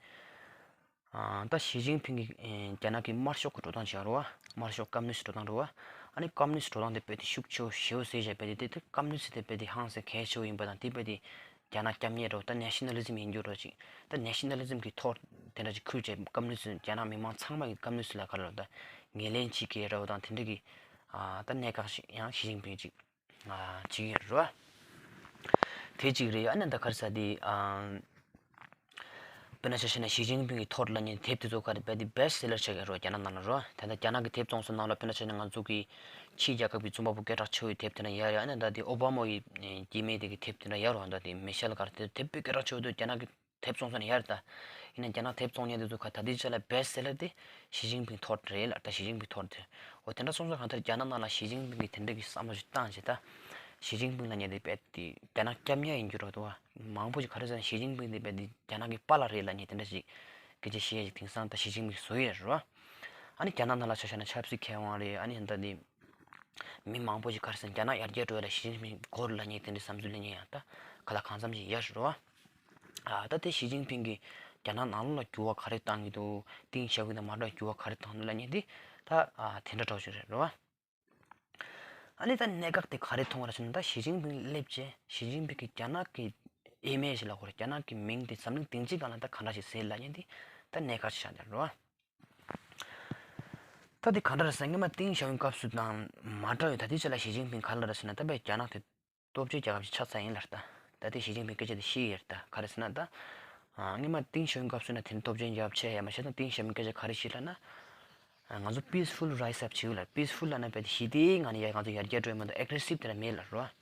ཨ་ད་ཞི་ཅིན་ཕིང་གི་ཨེ་རྒྱ་ནག་གི་དམར་ཤོག་གི་འགྲོ་སྟངས་བྱེད་ཡ་རེད་བ། དམར་ཤོག་ཀམ་མུ་ནིསི་འགྲོ་སྟངས་རེད་བ། ཨ་ནི་ཀམ་མུ་ནིསི་འགྲོ་སྟངས་དེ་རྦད་དེ་ཤུགས་ཆེ་བོ་ཞེ་པོ་ཟེར་བྱས་རྦད་དེ་དེ་ད་ཀམ་མུ་ནིསི་དེ་རྦད་དེ་ཧང་སང་གལ་ཆེ་བོ་ཡིན་པ་དང་དེ་རྦད་དེ་རྒྱ་ནག་སྐྱབས་གནས་འདྲ་བོ་ད་ནེ་ཤ་ནལ་ལི་ཛིམ་ཡིན་རྒྱུ་འདྲ་བོ་ཅིག་ད་ནེ་ཤ་ནལ་ལི་ཛིམ་གི་ཐོག་དེ་འདྲ་ཅིག་ཁུར་བྱས་ཀམ་མུ་ནིསི་རྒྱ་ནག་མི་མང་ཚང་མ་གི་ཀམ་མུ་ནིསི་ལ་ག་རེ་ལབ་ད་ངོས་ལེན་བྱེད་ཀྱི་འདྲ་བོ་དང་དེ་འདྲ་གི་ཨ་ད་གནད་འགག་ཞིག་ཡང་ཞི་ཅིན་ཕིང་ཅིག་ཨ་བྱེད་ཀྱི་ཡོད་རེད་བ། དེ་གཅིག་རེད། ཨ་ནི་ད་ག་རེ་ཟེར་དེ་ཨ་དཔེར་ན་ཆ་བཞག་ན་ཞི་ཅིན་ཕིང་གི་ཐོཊ་ལབ་མཁན་དེབ་དེ་ཚོ་ག་རེ་རྦད་དེ་བེ་སི་ཊི་སེ་ལར་ཆགས་ཀྱི་རེད་བ། རྒྱ་ནག་ནང་ལ་རེད་བ། ད་ལྟ་རྒྱ་ནག་གི་དེབ་བཙོང་ས་ནང་ལ་དཔེར་ན་ཆ་བཞག་ན་ང་ཚོ་གི་ཕྱིའི་རྒྱལ་ཁབ་ཀྱི་རྩོམ་པ་པོ་སྐད་གྲགས་ཆེ་བའི་དེབ་དེ་འདྲ་ཡོད་རེད། ཨ་ནི་ད་དེ་ཨོ་བྷ་མ་ཡི་སྐྱེས་དམན་དེ་གི་དེབ་དེ་འདྲ་ཡོད་རེད་བ། ད་དེ་མི་ཤེལ་ག་རེ་དེ་དེབ་དཔེ་སྐད་གྲགས་ཆེ་བོ་དེ་རྒྱ་ནག་གི་དེབ་བཙོང་ས་ནས་ཡར་ད། ཡིན་ན་རྒྱ་ནག་དེབ་བཙོང་མཁན་དེ་ཚོ་ཁ་ད་ལྟའི་ཆ་ལ་བེ་སི་ཊི་སེ་ལར་དེ་ཞི་ཅིན་ཕིང་ཐོཊ་རེད་ལ། ད་ཞི་ཅིན་ཕིང་ཐོཊ་དེ་འོ་དེ་འདྲ་སོང་ཙང་གང་ལྟར་རྒྱ་ནག་ནང་ལ་ཞི་ཅིན་ཕིང་གིས་དེ་འདྲ་གི་བསམ་བློ་ཞིག་བཏང་བྱས་ད། ཞི་ཅིན་ཕིང་ལབ་མཁན་དེ་རྦད་དེ་རྒྱ་ནག་སྐྱབས་གནས་ཡིན་རྒྱུ་རེད་འདུག་བ། མང་པོ་ཞིག་ག་རེ་ཟེར་ན་ཞི་ཅིན་ཕིང་དེ་རྦད་དེ་རྒྱ་ནག་གི་པཱ་ལགས་རེད་ལབ་མཁན་དེ་འདྲ་ཞིག་སྐད་ཆ་བཤད་ཡ་ཞིག་དེང་སང་ད་ཞི་ཅིན་ཕིང་བཟོ་ཡས་རེད་བ། ཨ་ནི་རྒྱ་ནག་ནང་ལ་ཆ་བཞག་ན་ཆབ་སྲིད་མཁས་དབང་རེད། ཨ་ནི་ད་དེ་མི་མང་པོ་ཞིག་ག་རེ་ཟེར་ན་རྒྱ་ནག་ཡར་རྒྱས་འགྲོ་ཡ་ལ་ཞི་ཅིན་ཕིང་དགོས་རེད་ལབ་མཁན་དེ་འདྲའི་བསམ་ཚུལ་གླེང་མཁན་ཡང་ད་ག་ལ་གང་འཚམ་ཞིག་ཡོད་རེད་བ། ཨ་ད་དེ་ཞི་ཅིན་ཕིང་གིས་རྒྱ་ནག་ནང་ལོགས་ལ་འགྱུར་བ་ག་རེ་བཏང་གི་འདུག་ཏིང་ཞའོ་ཕིང་དང་མ་འདྲ་བའི་འགྱུར་བ་ག་རེ་བཏང་འདུག་ལབ་མཁན་དེ་ད་ཨ་དེ་འདྲ་འདྲ་བོ་ཞིག་རེད་རེད་བ། ཨ་ནི་ད་གནད་འགག་དེ་ག་རེ་མཐོང་བ་རེད་ཟེར་ན། ད་ཞི་ཅིན་ཕིང་སླེབས་རྗེས་ཞི་ཅིན་ཕིང་གིས་རྒྱ་ནག་གི་ཨི་མེ་ཇི་ལབ་དགོས་རེད། རྒྱ་ནག་གི་མིང་དེ་འཛམ་གླིང་སྡིངས་ཆའི་སྒང་ལ་ད་ག་འདྲ་ཞིག་ཟེར་ལབ་མཁན་དེ་ད་གནད་འགག་ཅིག་ཆགས་བསྡད་རེད་བ། ད་དེ་ག་འདྲ་རེད་ཟེར་ན། སྔོན་མ་ཏིང་ཞའོ་ཕིང་སྐབས་སུ་དང་མ་འདྲ་བའི་ད་ལྟའི་ཆ་ལ་ཞི་ཅིན་ཕིང་ག་རེ་ལབ་རེད་ཟེར་ན། ད་དཔེ་རྒྱ་ནག་དེ་སྟོབས་ཆེན་རྒྱལ་ཁབ་ཅིག་ཆགས་ཚར་ཡིན་ལབ་རེད་ད། ད་ལྟའི་ཞི་ཅིན་ཕིང་སྐད་ཆ་དེ་བཤད་ཡོད་རེད་ད། ག་རེ་ཟེར་ན་ད། ཨ་སྔོན་མ་ཏིང་ཞའོ་ཕིང་སྐབས་སུ་ན་དེ་ནི་སྟོབས་ཆེན་རྒྱལ་ཁབ་ཆགས་ཡ་མ་ཤེས་ད། ཏིང་ཞའོ་ཕིང་སྐད་ཆ་ག་རེ་བཤད་ལབ་ན། ང་ཚོ་peaceful rise up བྱེད་དགོས་ལབ། peaceful ལབ་ན་རྦད་དེ་ཞི་བདེའི་ངང་ནས་ཡར་ང་ཚོ་ཡར་རྒྱས་འགྲོ་ཡ་མ་གཏོགས་aggressive དེ་འདྲ་མེད་ལབ་རེད་བ།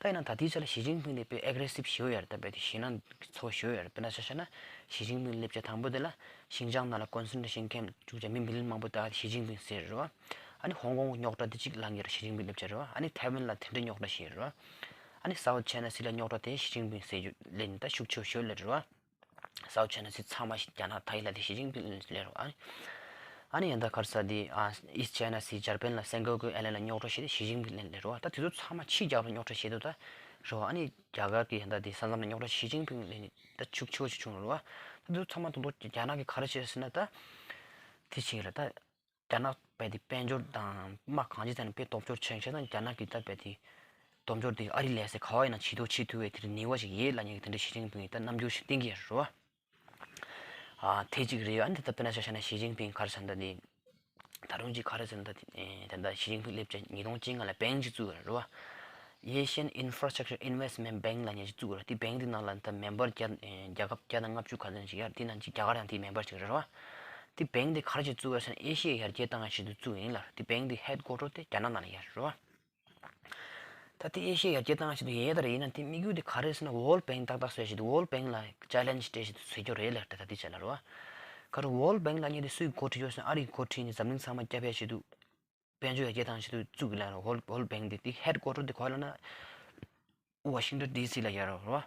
ད་ཡིན་ན་ད་ལྟའི་ཆ་ལ་ཞི་ཅིན་ཕིང་དེ་དཔེ་aggressive ཞེ་པོ་ཡོད་རེད་ད། རྦད་དེ་ཞེད་སྣང་ཚ་བོ་ཞེ་པོ་ཡོད་རེད། དཔེར་ན་ཆ་བཞག་ན་ཞི་ཅིན་ཕིང་སླེབས་བྱས་དང་པོ་དེ་ལ་ཤིན་ཅང་ནང་ལ་concentration camp བཅུག་བྱས་མི་མི་ལི་ཡོན་མང་པོ་ད་ཞི་ཅིན་ཕིང་ཟེར་རེད་བ། ཨ་ནི་ཧོང་ཀོང་གི་རྙོག་དྲ་དེ་གཅིག་ལངས་ཡོད་རེད། ཞི་ཅིན་ཕིང་སླེབས་བྱས་རེད་བ། ཨ་ནི་ཐའེ་ཝན་ལ་དེ་འདྲའི་རྙོག་དྲ་ཞིག་ཡོད་རེད་བ། ཨ་ནི་South China Sea ལ་རྙོག་དྲ་དེ་ཞི་ཅིན་ཕིང་ཟེར་རྒྱུ་སླེབས་ནས་ད་ཤུགས་ཆེ་བོ་ཞེ་པོ་སླེབས་རེད་བ། South China Sea ཚང་མ་ཞིག་རྒྱ་ནག་མཐའ་ཡིན་ལབ་དེ་ཞི་ཅིན་ཕིང་སླེབས་རེད་བ། ཨ་ནི་ཡང་ད་ག་རེ་ཟེར་དེ་ཨ་East China Sea འཇར་པན་ལ་སེང་གོ་ཀུ་ཨའི་ལན་ལ་རྙོག་དྲ་བཤད་དེ་ཞི་ཅིན་ཕིང་སླེབས་རེད་བ། ད་དེ་ཚོ་ཚང་མ་ཕྱིའི་རྒྱལ་ཁབ་ལ་རྙོག་དྲ་བཤད་དུས་ད་རེད་བ། ཨ་ནི་རྒྱ་གར་གྱི་ཡང་ད་དེ་ས་མཚམས་ལ་རྙོག་དྲ་ཞི་ཅིན་ཕིང་སླེབས་ནས་ད་ཤུགས་ཆེ་བོ་ཞིག་བྱུང་རེད་བ། ད་དེ་ཚོ་ཚང་མ་དོན་དུ་རྒྱ་ནག་གིས་ག་རེ་བྱས་ཟེར་ན་ད་དེ་བྱས་རེད་ད། རྒྱ་ནག་རྦད་དེ་དཔལ་འབྱོར་དང་དམག་གང་ཅི་ཐད་ནས་དཔེ་སྟོབས་འབྱོར་ཆེན་ཤག་དང་། རྒྱ་ནག་གི་ད་རྦད་དེ་སྟོབས་འབྱོར་དེ་ཨ་རི་ལས་སའི་ག་བ་ཡིན་ན་ཇུས་གཏོགས་བྱེད་ཐུབ་པའི་དེ་ནུས་པ་ཞིག་ཡོད་ལབ་མཁན་གྱི་དེ་འདྲ་ཞི་ཅིན་ཕིང་གིས་ད་རྣམ་འགྱུར་ཞིག་བསྟན་གྱི་ཡོད་རེད་བ། ཨ་དེ་གཅིག་རེད། ཨ་ནི་ད་དཔེར་ན་ཆ་བཞག་ན་ཞི་ཅིན་ཕིང་ག་རེ་ཟེར་ན་ད་དེ་ད་རུང་ཅིག་ག་རེ་ཟེར་ན་ད་དེ་ད་ལྟ་ཞི་ཅིན་ཕིང་སླེབས་བྱས་ཉིས་སྟོང་བཅོ་ལྔ་ལ་བེང་ཅིག་བཙུགས་ཡོད་རེད་བ། Asian Infrastructure Investment Bank ལབ་མཁན་ཅིག་བཙུགས་ཡོད་རེད། དེ་bank དེ་ནང་ལ་ད་མེམ་བར་བརྒྱ་ཨེ་རྒྱལ་ཁབ་བརྒྱ་དང་ལྔ་བཅུ་ག་ཚོད་ཅིག་ཡོད་རེད། དེ་ནང་གཅིག་རྒྱ་གར་ཡང་དེའི་མེམ་བར་ཅིག་རེད་རོ། དེ་bank དེ་ག་རེ་བྱས་བཙུགས་ཡོད་ཟེར་ན། ཨེ་ཤི་ཡ་ཡར་རྒྱས་བཏང་ཡ་ཆེད་དུ་བཙུགས་ཡིན་ལབ་རེད། དེ་bank དེ་headquarter དེ་རྒྱ་ནག་ནང་ལ་ཡོད་རེད་རོ། ད་དེ་ཨེ་ཤི་ཡ་ཡར་རྒྱས་བཏང་ཡ་ཆེད་དུ་ཡིན་ཡ་ད་རེད། ཡིན་ན་དེ་དམིགས་ཡུལ་དེ་ག་རེ་ཟེར་ན། World Bank ཏག་ཏག་བཟོ་ཡ་ཆེད་དུ། World Bank ལ་challenge སྤྲད་ཆེད་དུ་བཟོས་ཀྱི་རེད་ལབ་རེད། ད་ད་དེ་ཆ་ལ་རོ། ག་རེ་World Bank ལབ་མཁན་དེ་སུས་འགོ་ཁྲིད་ཡོད་ཟེར་ན། ཨ་རིས་འགོ་ཁྲིད་ནས་འཛམ་གླིང་ཚང་མ་སྐྱོབ་ཡ་ཆེད་དུ། དཔལ་འབྱོར་ཡར་རྒྱས་བཏང་ཆེད་དུ་བཙུགས་ཡོད་ལབ་རེད། World World Bank དེ་དེ་headquarter དེ་ག་པར་ལབ་ན། Washington D C ལ་ཡོད་རེད་རོ།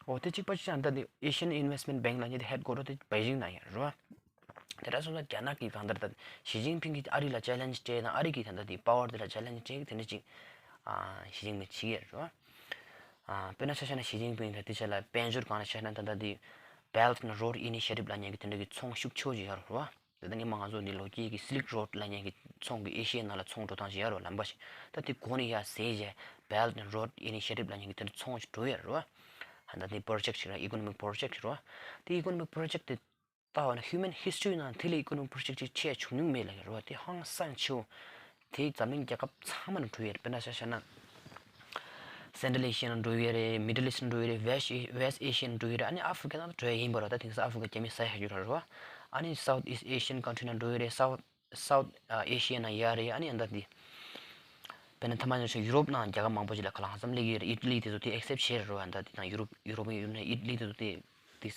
འོ་དེ་གཅིག་པ་གཅིག་རྐྱང་། ད་དེ་Asian Investment Bank ལབ་མཁན་དེ་headquarter དེ་Beijing ནང་ཡོད་རེད་རོ། དེ་འདྲ་སོང་ཙང་རྒྱ་ནག་གིས་གང་ལྟར་ད་ཞི་ཅིན་ཕིང་གིས་ཨ་རི་ལ་challenge སྤྲད་དང་། ཨ་རི་གིས་ད་ལྟ་དེ་power དེ་ལ་challenge སྤྲད་དེ་འདྲ་ཅིག་ཨ་ཞི་ཅིན་ཕིང་བྱེད་ཀྱི་ཡོད་རེད་རོ། ཨ་དཔེར་ན་ཆ་བཞག་ན་ཞི་ཅིན་ཕིང་ད་དེ་ཆ་ལ་དཔལ་འབྱོར་སྒང་ལ་ཆ་བཞག་ན། ད་ལྟ་དེ་Belt and Road Initiative ལབ་མཁན་གྱི་དེ་འདྲ་གི་ཚོང་ཤུགས་ཆེ་བོ་ཅིག་ཡོད་རེད་རོ། དེ་ལྟར་སྔོན་མ་ང་ཚོ་འདི་ལོ་རྒྱུས་ཀྱི་Silk Road ལབ་མཁན་གྱི་ཚོང་གི་ཨེ་ཤི་ཡའི་ནང་ལ་ཚོང་འགྲོ་སྟངས་ཤིག་ཡོད་རེད་པ། ལམ་པ་ཞིག་ད་དེ་གོང་ནས་ཡར་ཟེར་བྱས་Belt and Road Initiative ལབ་མཁན་གྱི་དེ་འདྲ་ཚོང་ཞིག་འགྲོ་ཡོད་རེད་པ། ད་དེ་project ཞིག་རེད། economic project ཞིག་རེད་པ། དེ་economic project དེ་ལྟ་བ་ན་human history ནང་དེ་ལས་economic project ཅིག་ཆེ་བྱུང་མྱོང་མེད་ལབ་ཡོད་རེད་པ། དེ་ཧང་སང་ཆེ་བོ། དེ་འཛམ་གླིང་རྒྱལ་ཁབ་ཚང་མ་ནང་འགྲོ་ཡོད་རེད། དཔེར་ན་ཆ་བཞག་ན། Central Asia ནང་འགྲོ་ཡོད་རེད། Middle East ནང་འགྲོ་ཡོད་རེད། West West Asia ནང་འགྲོ་ཡོད་རེད། ཨ་ནི་Africa ནང་འགྲོ་ཡ་ཡིན་པ་རེད། ད་དེང་སང་Africa རྒྱ་མི་ཟ་ཡ་ཡོད་རེད་པ། ཨ་ནི་South East Asian country ནང་འགྲོ་ཡོད་རེད། South South Asia ནང་ཡོད་རེད། ཨ་ནི་ཡང་ད་དེ་དཔེར་ན་ཐ་མ་ནས་ཡུ་རོབ་ནང་རྒྱལ་ཁབ་མང་པོ་ཞིག་ལ་ཁ་ལག་ཧང་སང་སླེབས་ཀྱི་ཡོད་རེད། ཨི་ཊ་ལི་དེ་ཚོ་དེ་accept བྱས་རེད་པ། ད་དེ་དང་ཡུ་རོབ་ཡུ་རོབ་ཡུ་ནི་ཡོན་ནི་ཨི་ཊ་ལི་དེ་ཚོ་དེ་དེ་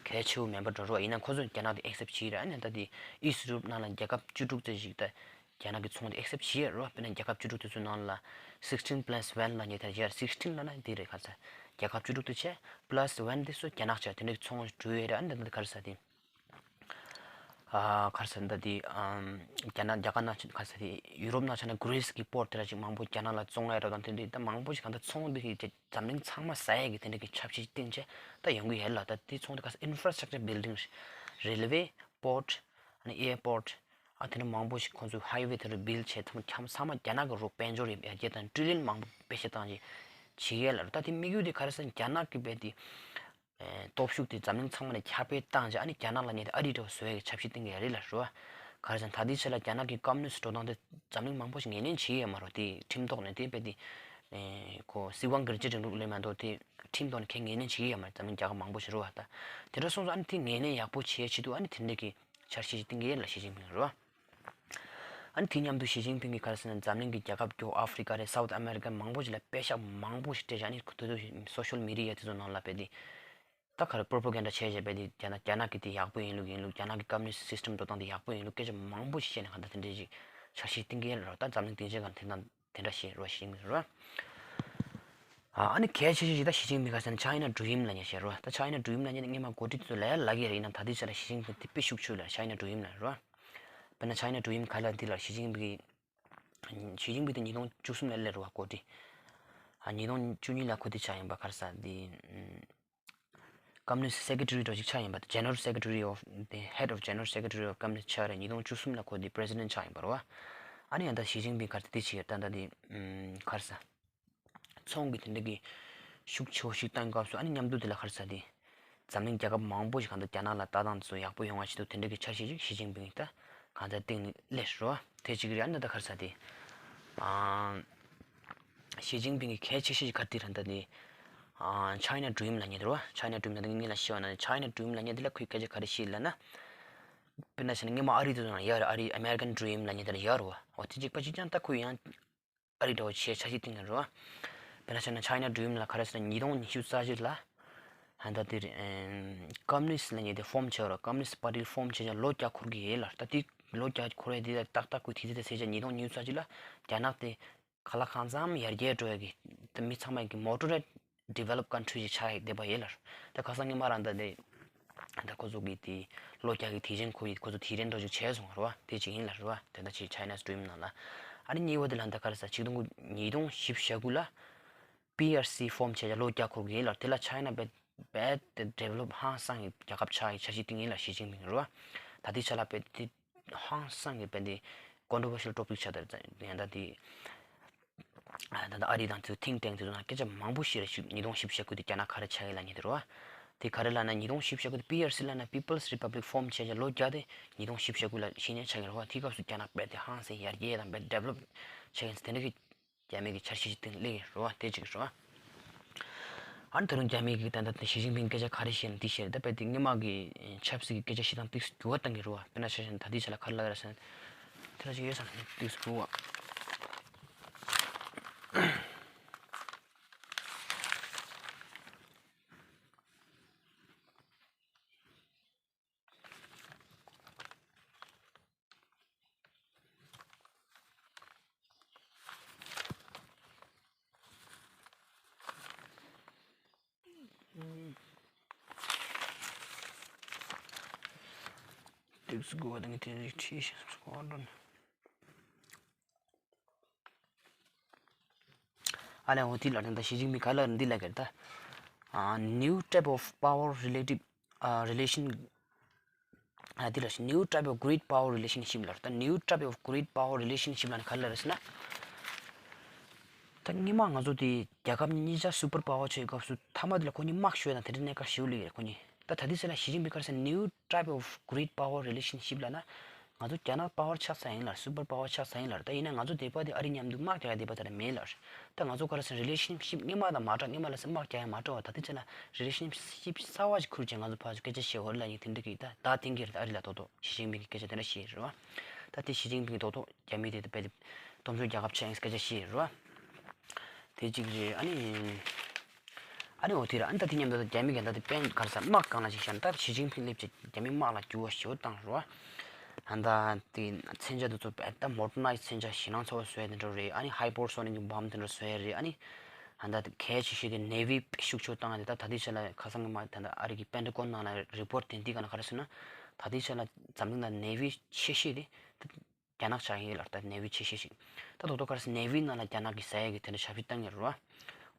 གལ་ཆེ་བོ་མེམ་བར་འགྲོ་རེད་པ། ཡིན་ན་ཁོ་ཚོས་རྒྱ་ནག་དེ་accept བྱས་རེད། ཨ་ནི་ད་དེ་East Europe ནང་ལ་རྒྱལ་ཁབ་བཅུ་དྲུག་ཙམ་ཞིག་ད་རྒྱ་ནག་གི་ཚོང་དེ་accept བྱས་རེད་པ། དཔེར་ན་རྒྱལ་ཁབ་བཅུ་དྲུག་དེ་ཚོའི་ནང་ལ་sixteen plus one ལབ་མཁན་དེ་ཡོད་རེད། sixteen ལབ་ན་དེ་རེད། ག་རེ་ཟེར། རྒྱལ་ཁབ་བཅུ་དྲུག་དེ་བྱས་plus one དེ་ཚོ་རྒྱ་ནག་བྱས། དེ་འདྲའི་ཚོང་འགྲོ་ཡོད་རེད། ཨ་ནི་ད་ག་རེ་ཟེར་དེ། ཨ་ག་རེ་ཟེར་ད་དེ་ཨམ་རྒྱ་ནག་རྒྱ་གར་ནང་ཆ་ག་རེ་ཟེར་དེ་ཡུ་རོབ་ནང་ཆ་ན་Greece གི་port དེ་འདྲ་ཅིག་མང་པོ་རྒྱ་ནག་ལ་བཙོང་ཡ་རེད་དང་། དེ་འདྲའི་ད་མང་པོ་ཞིག་གང་ལྟར་ཚོང་འདི་གི་འཛམ་གླིང་ཚང་མ་ཟ་ཡ་གི་དེ་འདྲ་གི་ཆབ་སྲིད་བཏིང་བྱས་ད་ཡོང་གི་ཡོད་ལ། ད་དེ་ཚོང་དེ་ག་རེ་ཟེར། infrastructure building རེད། Railway, port, ཨ་ནི་airport ཨ་དེ་འདྲ་མང་པོ་ཞིག་ཁོང་ཚོས་highway དེ་འདྲ་build བྱས། ཐམ་ཁྱམ་ཚང་མ་རྒྱ་ནག་གི་རོགས་དཔལ་འབྱོར་ཡར་རྒྱས་དང་trillion མང་པོ་བེད་སྤྱོད་བཏང་བྱས་བྱེད་ཡས་ལ། ད་དེ་དམིགས་ཡུལ་དེ་ག་རེ་ཟེར་ན། རྒྱ་ནག་གི་རྦད་དེ་ཨེ་སྟོབས་ཤུགས་དེ་འཛམ་གླིང་ཚང་མ་ལ་ཁྱབ་སྤེལ་བཏང་བྱས། ཨ་ནི་རྒྱ་ནག་ལབ་མཁན་དེ་ཨ་རི་འདྲ་བོ་བཟོ་ཡས་ཀྱི་ཆབ་སྲིད་བཏིང་གི་ཡོད་རེད་ལབ་རེད་པ། ག་རེ་ཟེར་ན་ད་ལྟའི་ཆ་ལ་རྒྱ་ནག་གི་ཀམ་མུ་ནིསི་འགྲོ་སྟངས་དེ་འཛམ་གླིང་མང་པོ་ཞིག་ངོས་ལེན་བྱེད་ཀྱི་ཡོད་མ་རེད། དེ་ཁྲིམས་ཐོག་ནས་དེ་རྦད་དེ་ཨེ་ཁོ་སྲིད་དབང་སྒེར་གཅོད་རིང་ལུགས་ལབ་མ་གཏོགས་དེ་ཁྲིམས་ཐོག་ནས་ཁས་ངོས་ལེན་བྱེད་ཀྱི་ཡོད་མ་རེད། འཛམ་གླིང་རྒྱལ་ཁབ་མང་པོ་ཞིག་རེད་པ། ད་དེ་འདྲ་སོང་ཙང་ཨ་ནི་དེ་ངོས་ལེན་ཡག་པོ་བྱེད་ཆེད་དུ་ཨ་ནི་དེ་འདྲ་གི་འཆར་གཞི་ཞིག་བཏིང་གི་ཡོད་ལ་ཞི་ཅིན་ཕིང་རེད་པ། ཨ་ནི་དེ་མཉམ་དུ་ཞི་ཅིན་ཕིང་གིས་ག་རེ་ཟེར་ན། འཛམ་གླིང་གི་རྒྱལ་ཁབ་སྐྱོ་བོ་ཨ་ཧྥེ་རི་ཀ་རེད། South America མང་པོ་ཞིག་ལ་པད་ཤག་མང་པོ་ཞིག་སྤྲད་བྱས། ཨ་ནི་དེ་དུས་social media དེ་ཚོ་ནང་ལ་རྦད་དེ་ད་ག་རེ་propaganda བྱས་བྱས་རྦད་དེ་རྒྱ་ནག་རྒྱ་ནག་གི་དེ་ཡག་པོ་ཡིན་ལུགས་ཡིན་ལུགས། རྒྱ་ནག་གི་ཀམ་མུ་ནིསི་སི་སི་ཊམ་འགྲོ་སྟངས་དེ་ཡག་པོ་ཡིན་ལུགས་སྐད་ཆ་མང་པོ་ཞིག་བཤད་ནས་གང་ལྟར་དེ་འདྲ་ཞིག་འཆར་གཞི་བཏིང་གི་ཡོད་རེད་པ། ད་འཛམ་གླིང་སྡིངས་ཆའི་སྒང་དེ་དང་དེ་འདྲ་ཞིག་རེད་པ། ཞི་ཅིན་ཕིང་རེད་པ། ཨ་ནི་གལ་ཆེ་ཤོས་ཤིག་ད་ཞི་ཅིན་ཕིང་ག་རེ་ཟེར་ན་China Dream ལབ་མཁན་ཞིག་རེད་པ། ད་China Dream ལབ་མཁན་དེ་སྔོན་མ་འགོ་ཁྲིད་ཚོས་ལབ་ཡ་ལབ་ཀྱི་རེད། ཡིན་ནའང་ད་ལྟའི་ཆ་ལ་ཞི་ཅིན་ཕིང་དེ་དཔེ་ཤུགས་ཆེ་ལ། China Dream ལབ་རེད་པ། དཔེར་ན་China Dream ག་རེ་ལབ་འདི་ལ་ཞི་ཅིན་ཕིང་གི་ཞི་ཅིན་ཕིང་དེ་ཉིས་སྟོང་བཅུ་གསུམ་ལ་སླེབས་རེད་པ། འགོ་ཁྲིད། ཨ་ཉིས་སྟོང་བཅུ་གཉིས་ལ་ཁོ་དེ་ཆགས་ཡིན་པ། ག་རེ་ཟེར་དེ་ཨམ་ཀམ་མུ་ནིསི་སི་ཊི་སེ་ཀེ་ཊ་རི་འདྲ་ཅིག་ཆགས་ཡིན་པ། General Secretary of the Head of General Secretary of Communist ཆགས་རེད། ཉིས་སྟོང་བཅུ་གསུམ་ལ་ཁོ་དེ་President ཆགས་ཡིན་པ་རེད་པ། ཨ་ནི་ཡང་ད་ཞི་ཅིན་ཕིང་ག་རེ་དེ་བྱེད་ཀྱི་ད་ད་དེ་ཨམ་ག་རེ་ཟེར། ཚོང་གི་དེ་འདྲ་གི་ཤུགས་ཆེ་བོ་ཞིག་བཏང་སྐབས་སུ། ཨ་ནི་མཉམ་དུ་དེ་ལ་ག་རེ་ཟེར་དེ། འཛམ་གླིང་རྒྱལ་ཁབ་མང་པོ་ཞིག་གང་ལྟར་རྒྱ་ནག་ལ་ལྟ་སྟངས་དེ་ཚོ་ཡག་པོ་ཡོང་བ་ཆེད་དུ་དེ་འདྲ་གི་འཆར་གཞི་ཞིག་ཞི་ཅིན་ཕིང་གིས་ད་གང་ལྟར་བཏིང་ནས་སླེབས་རེད་པ། དེ་གཅིག་རེད། ཨ་ནི་ད་ག་རེ་ཟེར་དེ། ཨ་ཞི་ཅིན་ཕིང་གི་གལ་ཆེ་ཤོས་ཤིག་ག་རེ་དེ་རེད་ད་དེ། ཨ་China Dream ལབ་མཁན་དེ་རེད་པ། China Dream ལབ་དེ་ངས་ལ་ཤེས་པ་ན་China Dream ལབ་མཁན་དེ་ལ་ཁོས་སྐད་ཆ་ག་རེ་བཤད་ལབ་ན། དཔེར་ན་བྱས་ན་སྔོན་མ་ཨ་རི་དེ་ཚོ་ནང་ཡོད་རེད། ཨ་རི་American Dream ལབ་མཁན་དེ་ལ་ཡོད་རེད་པ། འོ་དེ་གཅིག་པ་གཅིག་རྐྱང་ད་ཁོས་ཡང་ཨ་རི་འདྲ་བོ་བྱས་འཆར་གཞི་བཏིང་ཡོད་རེད་པ། དཔེར་ན་བྱས་ན་China Dream ལ་ག་རེ་ཟེར་ན། ཉིས་སྟོང་ཉི་ཤུ་རྩ་གཅིག་ལ་ཧན་ད་དེ་ཀམ་མུ་ནིསི་ལབ་མཁན་དེ་ཕོམ་བྱས་རེད། ཀམ་མུ་ནིསི་པར་ཊི་ཕོམ་བྱས་ཀྱང་ལོ་བརྒྱ་འཁོར་གྱི་ཡོད་ལབ། ད་དེ་ལོ་བརྒྱ་འཁོར་ཡ་དེ་ད་ཏག་ཏག་ཁོས་དེ་དེ་དེ་ཟེར་བྱས། ཉིས་སྟོང་ཉི་ཤུ་རྩ་གཅིག་ལ་རྒྱ་ནག་དེ་ག་ལ་གང་འཚམ་ཡར་རྒྱས་འགྲོ་ཡ་གི་ད་མི་ཚང་མ་གི་མོ་ཊོ་རེཊ་developed country ཞིག་ཆགས་ཡོད་བསྡད་པ་ཡིན་ལབ། ད་ཁ་སང་སྔོན་མ་རང་ད་དེ་ད་ཁོ་ཚོ་གི་དེ་ལོ་བརྒྱ་གི་དུས་ཆེན་ཁོ་ཡི་ཁོ་ཚོ་དུས་རིན་འགྲོ་ཅིག་བྱས་སོང་རེད་པ། དེ་ཅིག་ཡིན་ལབ་རེད་པ། དེ་ད་ཅིག་China's Dream ནང་ལ། ཨ་ནི་གཉིས་པ་དེ་ལ་ད་ག་རེ་ཟེར། ཆིག་སྟོང་ཉིས་སྟོང་བཞི་བཅུ་ཞེ་དགུ་ལ་པི་ཨར་སི་ཕོམ་བྱས་ཀྱང་ལོ་བརྒྱ་འཁོར་གྱི་ཡིན་ལབ། དེ་ལ་China རྦད་རྦད་དེ་develop ཧང་སང་གི་རྒྱལ་ཁབ་ཆགས་ཡི་འཆར་གཞི་བཏིང་ཡིན་ལབ། ཞི་ཅིན་ཕིང་རེད་པ། ད་དེ་ཆ་ལ་རྦད་དེ་ཧང་སང་གི་རྦད་དེ་controversial topic ཆགས་བསྡད་རེད། ཡང་ད་དེ་ད་ལྟ་ཨ་རི་དང་དེ་ཚོ་think tank དེ་ཚོ་ནང་སྐད་ཆ་མང་པོ་བཤད་རེད། ཞུ་ཉིས་སྟོང་བཞི་བཅུ་ཞེ་དགུ་དེ་རྒྱ་ནག་ག་རེ་ཆགས་ཡིན་ལབ་མཁན་དེ་རེད་པ། དེ་ག་རེ་ལབ་ན། ཉིས་སྟོང་བཞི་བཅུ་ཞེ་དགུ་དེ་པི་ཨར་སི་ལབ་ན་People's Republic ཕོམ་བྱས་ཀྱང་ལོ་བརྒྱ་དེ་ཉིས་སྟོང་བཞི་བཅུ་ཞེ་དགུ་ལ་ཕྱི་ཉིན་ཆགས་ཡིན་རེད་པ། དེ་སྐབས་སུ་རྒྱ་ནག་རྦད་དེ་ཧང་སང་ཡར་རྒྱས་དང་རྦད་develop ཆགས་ཡིན་ཟེར་དེ་འདྲ་གི་ རྒྱ་མི་གི་འཆར་གཞི་ཅིག་སྟེང་སླེབས་ཡོད་རེད་བ། དེ་གཅིག་རེད་བ། ཨ་ནི་ད་རུང་རྒྱ་མི་གི་ད་ལྟ་ཞི་ཅིན་ཕིང་སྐད་ཆ་ག་རེ་བཤད་ན་འདི་བཤད་རེད། ད་དཔེ་དེ་སྔོན་མ་གི་ཆབ་སྲིད་ཀྱི་སྐད་ཆ་བཤད་སྟངས་ཏོག་ཙམ་འགྱུར་བ་གཏང་གི་རེད་བ། དཔེར་ན་ཆ་བཞག་ན་ད་ལྟའི་ཆ་ལ་ག་རེ་ལབ་ཀྱི་རེད་ཟེར་ན། དེ་འདྲ་ཅིག་ཡོད་ས་ན་ཏོག་ཙམ་འགྱུར་བ། ཏོག་ཙམ་འགྱུར་བ་གཏང་གི་དེ་རིགས་ཁྲིད་ཤིག་སྐོར་འགྲོ་ན། ཨ་ལས་འོ་དེ་ལ་ད་ཞི་ཅིན་ཕིང་ག་ལ་འདི་ལབ་ཀྱི་རེད་ད། ཨ། new type of power relative ཨ། relation ཨ། འདི་ལ་new type of great power relationship ལབ་རེད་ད། new type of great power relationship ལབ་ན་ག་ལ་རེད་ཟེར་ན། ད་སྔོན་མ་ང་ཚོ་དེ་རྒྱལ་ཁབ་གཉིས་ཆ་super power ཆགས་ཡོད་སྐབས་སུ་མཐའ་མ་དེ་ལ་ཁོ་གཉིས་དམག་ཤོར་དང་དེ་འདྲའི་གནད་འགག་ཞེ་པོ་སླེབས་ཡོད་རེད་ཁོ་གཉིས། ད་ད་ལྟའི་ཆ་ལ་ཞི་ཅིན་ཕིང་ག་རེ་ཟེར་new type of great power relationship ལབ་ན། ང་ཚོ་རྒྱ་ནག་པ་ཝར་ཆགས་ཚར་ཡིན་ལ། སུ་པར་པ་ཝར་ཆགས་ཚར་ཡིན་ལ། ད་ཡིན་ན་ང་ཚོ་དེ་པ་དེ་ཨ་རི་མཉམ་དུ་དམག་རྒྱག་ཡ་དེ་པ་ད་རེ་མེད་ལ། ད་ང་ཚོ་ག་རེ་ཟེར་རི་ལེ་ཤན་ཤིབ་སྔོན་མ་དང་མ་འདྲ། སྔོན་མ་ལ་ཟེར་དམག་རྒྱག་ཡ་མ་འདྲ་བ། ད་ལྟའི་ཆ་ལ་རི་ལེ་ཤན་ཤིབ་གསར་བ་ཞིག་ཁུར་བྱས་ང་ཚོ་ཕར་ཚུར་སྐད་ཆ་བཤད་འོ་རེད་ལ་ཡིན་དེ་འདྲ་གི་ད་ད་ཐེངས་ཀྱི་རེད། ཨ་རི་ལ་ཏོག་ཏོག་ཞི་ཅིན་ཕིང་གི་སྐད་ཆ་དེ་འདྲ་བཤད་རེད་བ། ད་དེ་ཞི་ཅིན་ཕིང་ཏོག་ཏོག་རྒྱ་མི་དེ་དཔེ་དེ་སྟོབས་འབྱོར་རྒྱལ་ཁབ་ཆགས་ཡིན་སྐད་ཆ་བཤད་རེད་བ། དེ་གཅིག་རེད། ཨ་ནི། ཨ་ནི་འོ་དེ་ར། ཨ་ནི་ད་དེ་མཉམ་དུ་རྒྱ་མི་ག་ད་དེ་དཔེ་ག་རེ་ཟེར་དམག་སྒང་ལ་ཞིག་བཤད་ན་ད་ཞི་ཅིན་ཕིང་སླེབས་བྱས་རྒྱ་མི་དམག་ལ་འགྱུར་བ་ཞེ་པོ་བཏང་རེད་བ། ཨ་ད་དེ་མཚོན་ཆ་དེ་ཚོ་དཔེ་ད་མོ་ཌར་ནའི་ཛི་མཚོན་ཆ་ཞེད་སྣང་ཚ་བོ་བཟོ་ཡ་དེ་འདྲ་རེད། ཨ་ནི་ཧའི་པར་སོ་ནིག་བྷོམ་དེ་འདྲ་བཟོ་ཡ་རེད། ཨ་ནི་ཨ་ད་དེ་གལ་ཆེ་ཤོས་དེ་ནེ་ཝི་དཔེ་ཤུགས་ཆེ་བཏང་ཡ་དེ་ད་ད་དེ་ཆ་ལ་ཁ་སང་གི་མ་ད་ད་ཨ་རི་གི་པེན་ཊ་གོན་ནང་ལ་རི་པོར་ཊ་དེ་འདི་ག་ན་ག་རེ་ཟེར་ན། ད་དེ་ཆ་ལ་འཛམ་གླིང་ནང་ནེ་ཝི་ཆེ་ཤོས་དེ། རྒྱ་ནག་ཆགས་ཡིན་ལ། ད་ནེ་ཝི་ཆེ་ཤོས་ཤིག་ད་དོ་དོ་ག་རེ་ཟེར་ནེ་ཝི་ནང་ལ་རྒྱ་ནག་གིས་ཟ་ཡ་གི་དེ་འདྲ་ཞབས་ཕྱི་བཏང་ཡོད་རེད་བ།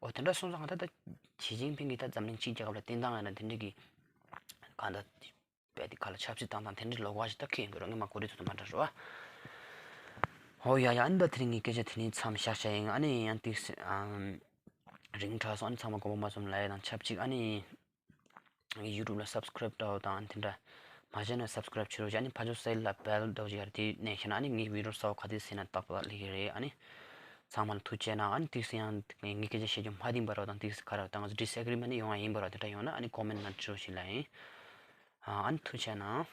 འོ་དེ་འདྲ་སོང་ཙང་ད་ད་ཞི་ཅིན་ཕིང་གིས་ད་འཛམ་གླིང་སྤྱིའི་རྒྱལ་ཁབ་ལ་བསྟན་སྟངས་ཡིན་ན་དེ་འདྲ་གི་གང་ད་དཔེ་དེ་ག་ལ་ཆབ་སྲིད་བཏང་སྟངས་དེ་འདྲ་ལོགས་ཀ་ཞིག་ད་ཁེལ་ཡོང་གི་རེད། སྔོན་མ་གོ་རེ་ཚོ་དང་མ་འདྲ་རེད་བ། འོ་ཡ་ཡ། ཨ་ནི་ད་དེ་རིང་གི་སྐད་ཆ་དེ་ནི་མཚམས་བཞག་བྱས་ཡིན། ཨ་ནི་ཡང་ཏིག་རིང་དྲགས་སོང་། ཨ་ནི་ཚང་མ་དགོངས་པ་མ་ཚོམ་ལབ་ཡ་དང་ཆབས་ཅིག་ཨ་ནི། ངའི་ཡུ་ཊུབ་ལ་སབ་སི་ཀ་རེབ་འདྲ་བོ་དང་དེ་འདྲ་མ་བྱས་ན་སབ་སི་ཀ་རེབ་བྱེད་རོགས་བྱས། ཨ་ནི་ཕར་ཕྱོགས་སའིཌ་ལ་བྷེལ་འདྲ་བོ་ཅིག་ཡར་དེ་མནན་ཤེ་ན། ཨ་ནི་ངའི་བི་ཌིའོ་གསར་པ་ག་དུས་ཟིན་ན་ཏག་ཏག་སླེབས་ཀྱི་རེད། ཨ་ནི་ཚང་མ་ལ་ཐུགས་རྗེ་གནང་། ཨ་ནི་ཏིག་ཙམ་ཡང་ངའི་སྐད་ཆ་བཤད་རྒྱུ་མ་བདེན་པ་རེད་དང་ཏིག་ཙམ་ག་རེ་དང་ང་ཚོ་ཌི་སི་ཨེག་རི་མེན་ཊ་ཡོང་བ་ཡིན་པ་རེད། དེ་འདྲ་ཡོང་ན་ཨ་ནི་ཀོ་མེན་ཊི་ནང་བྲིས་རོགས་ཞེས་ལབ་ཡིན། ཨ་ནི་ཐུགས་རྗེ་གནང་།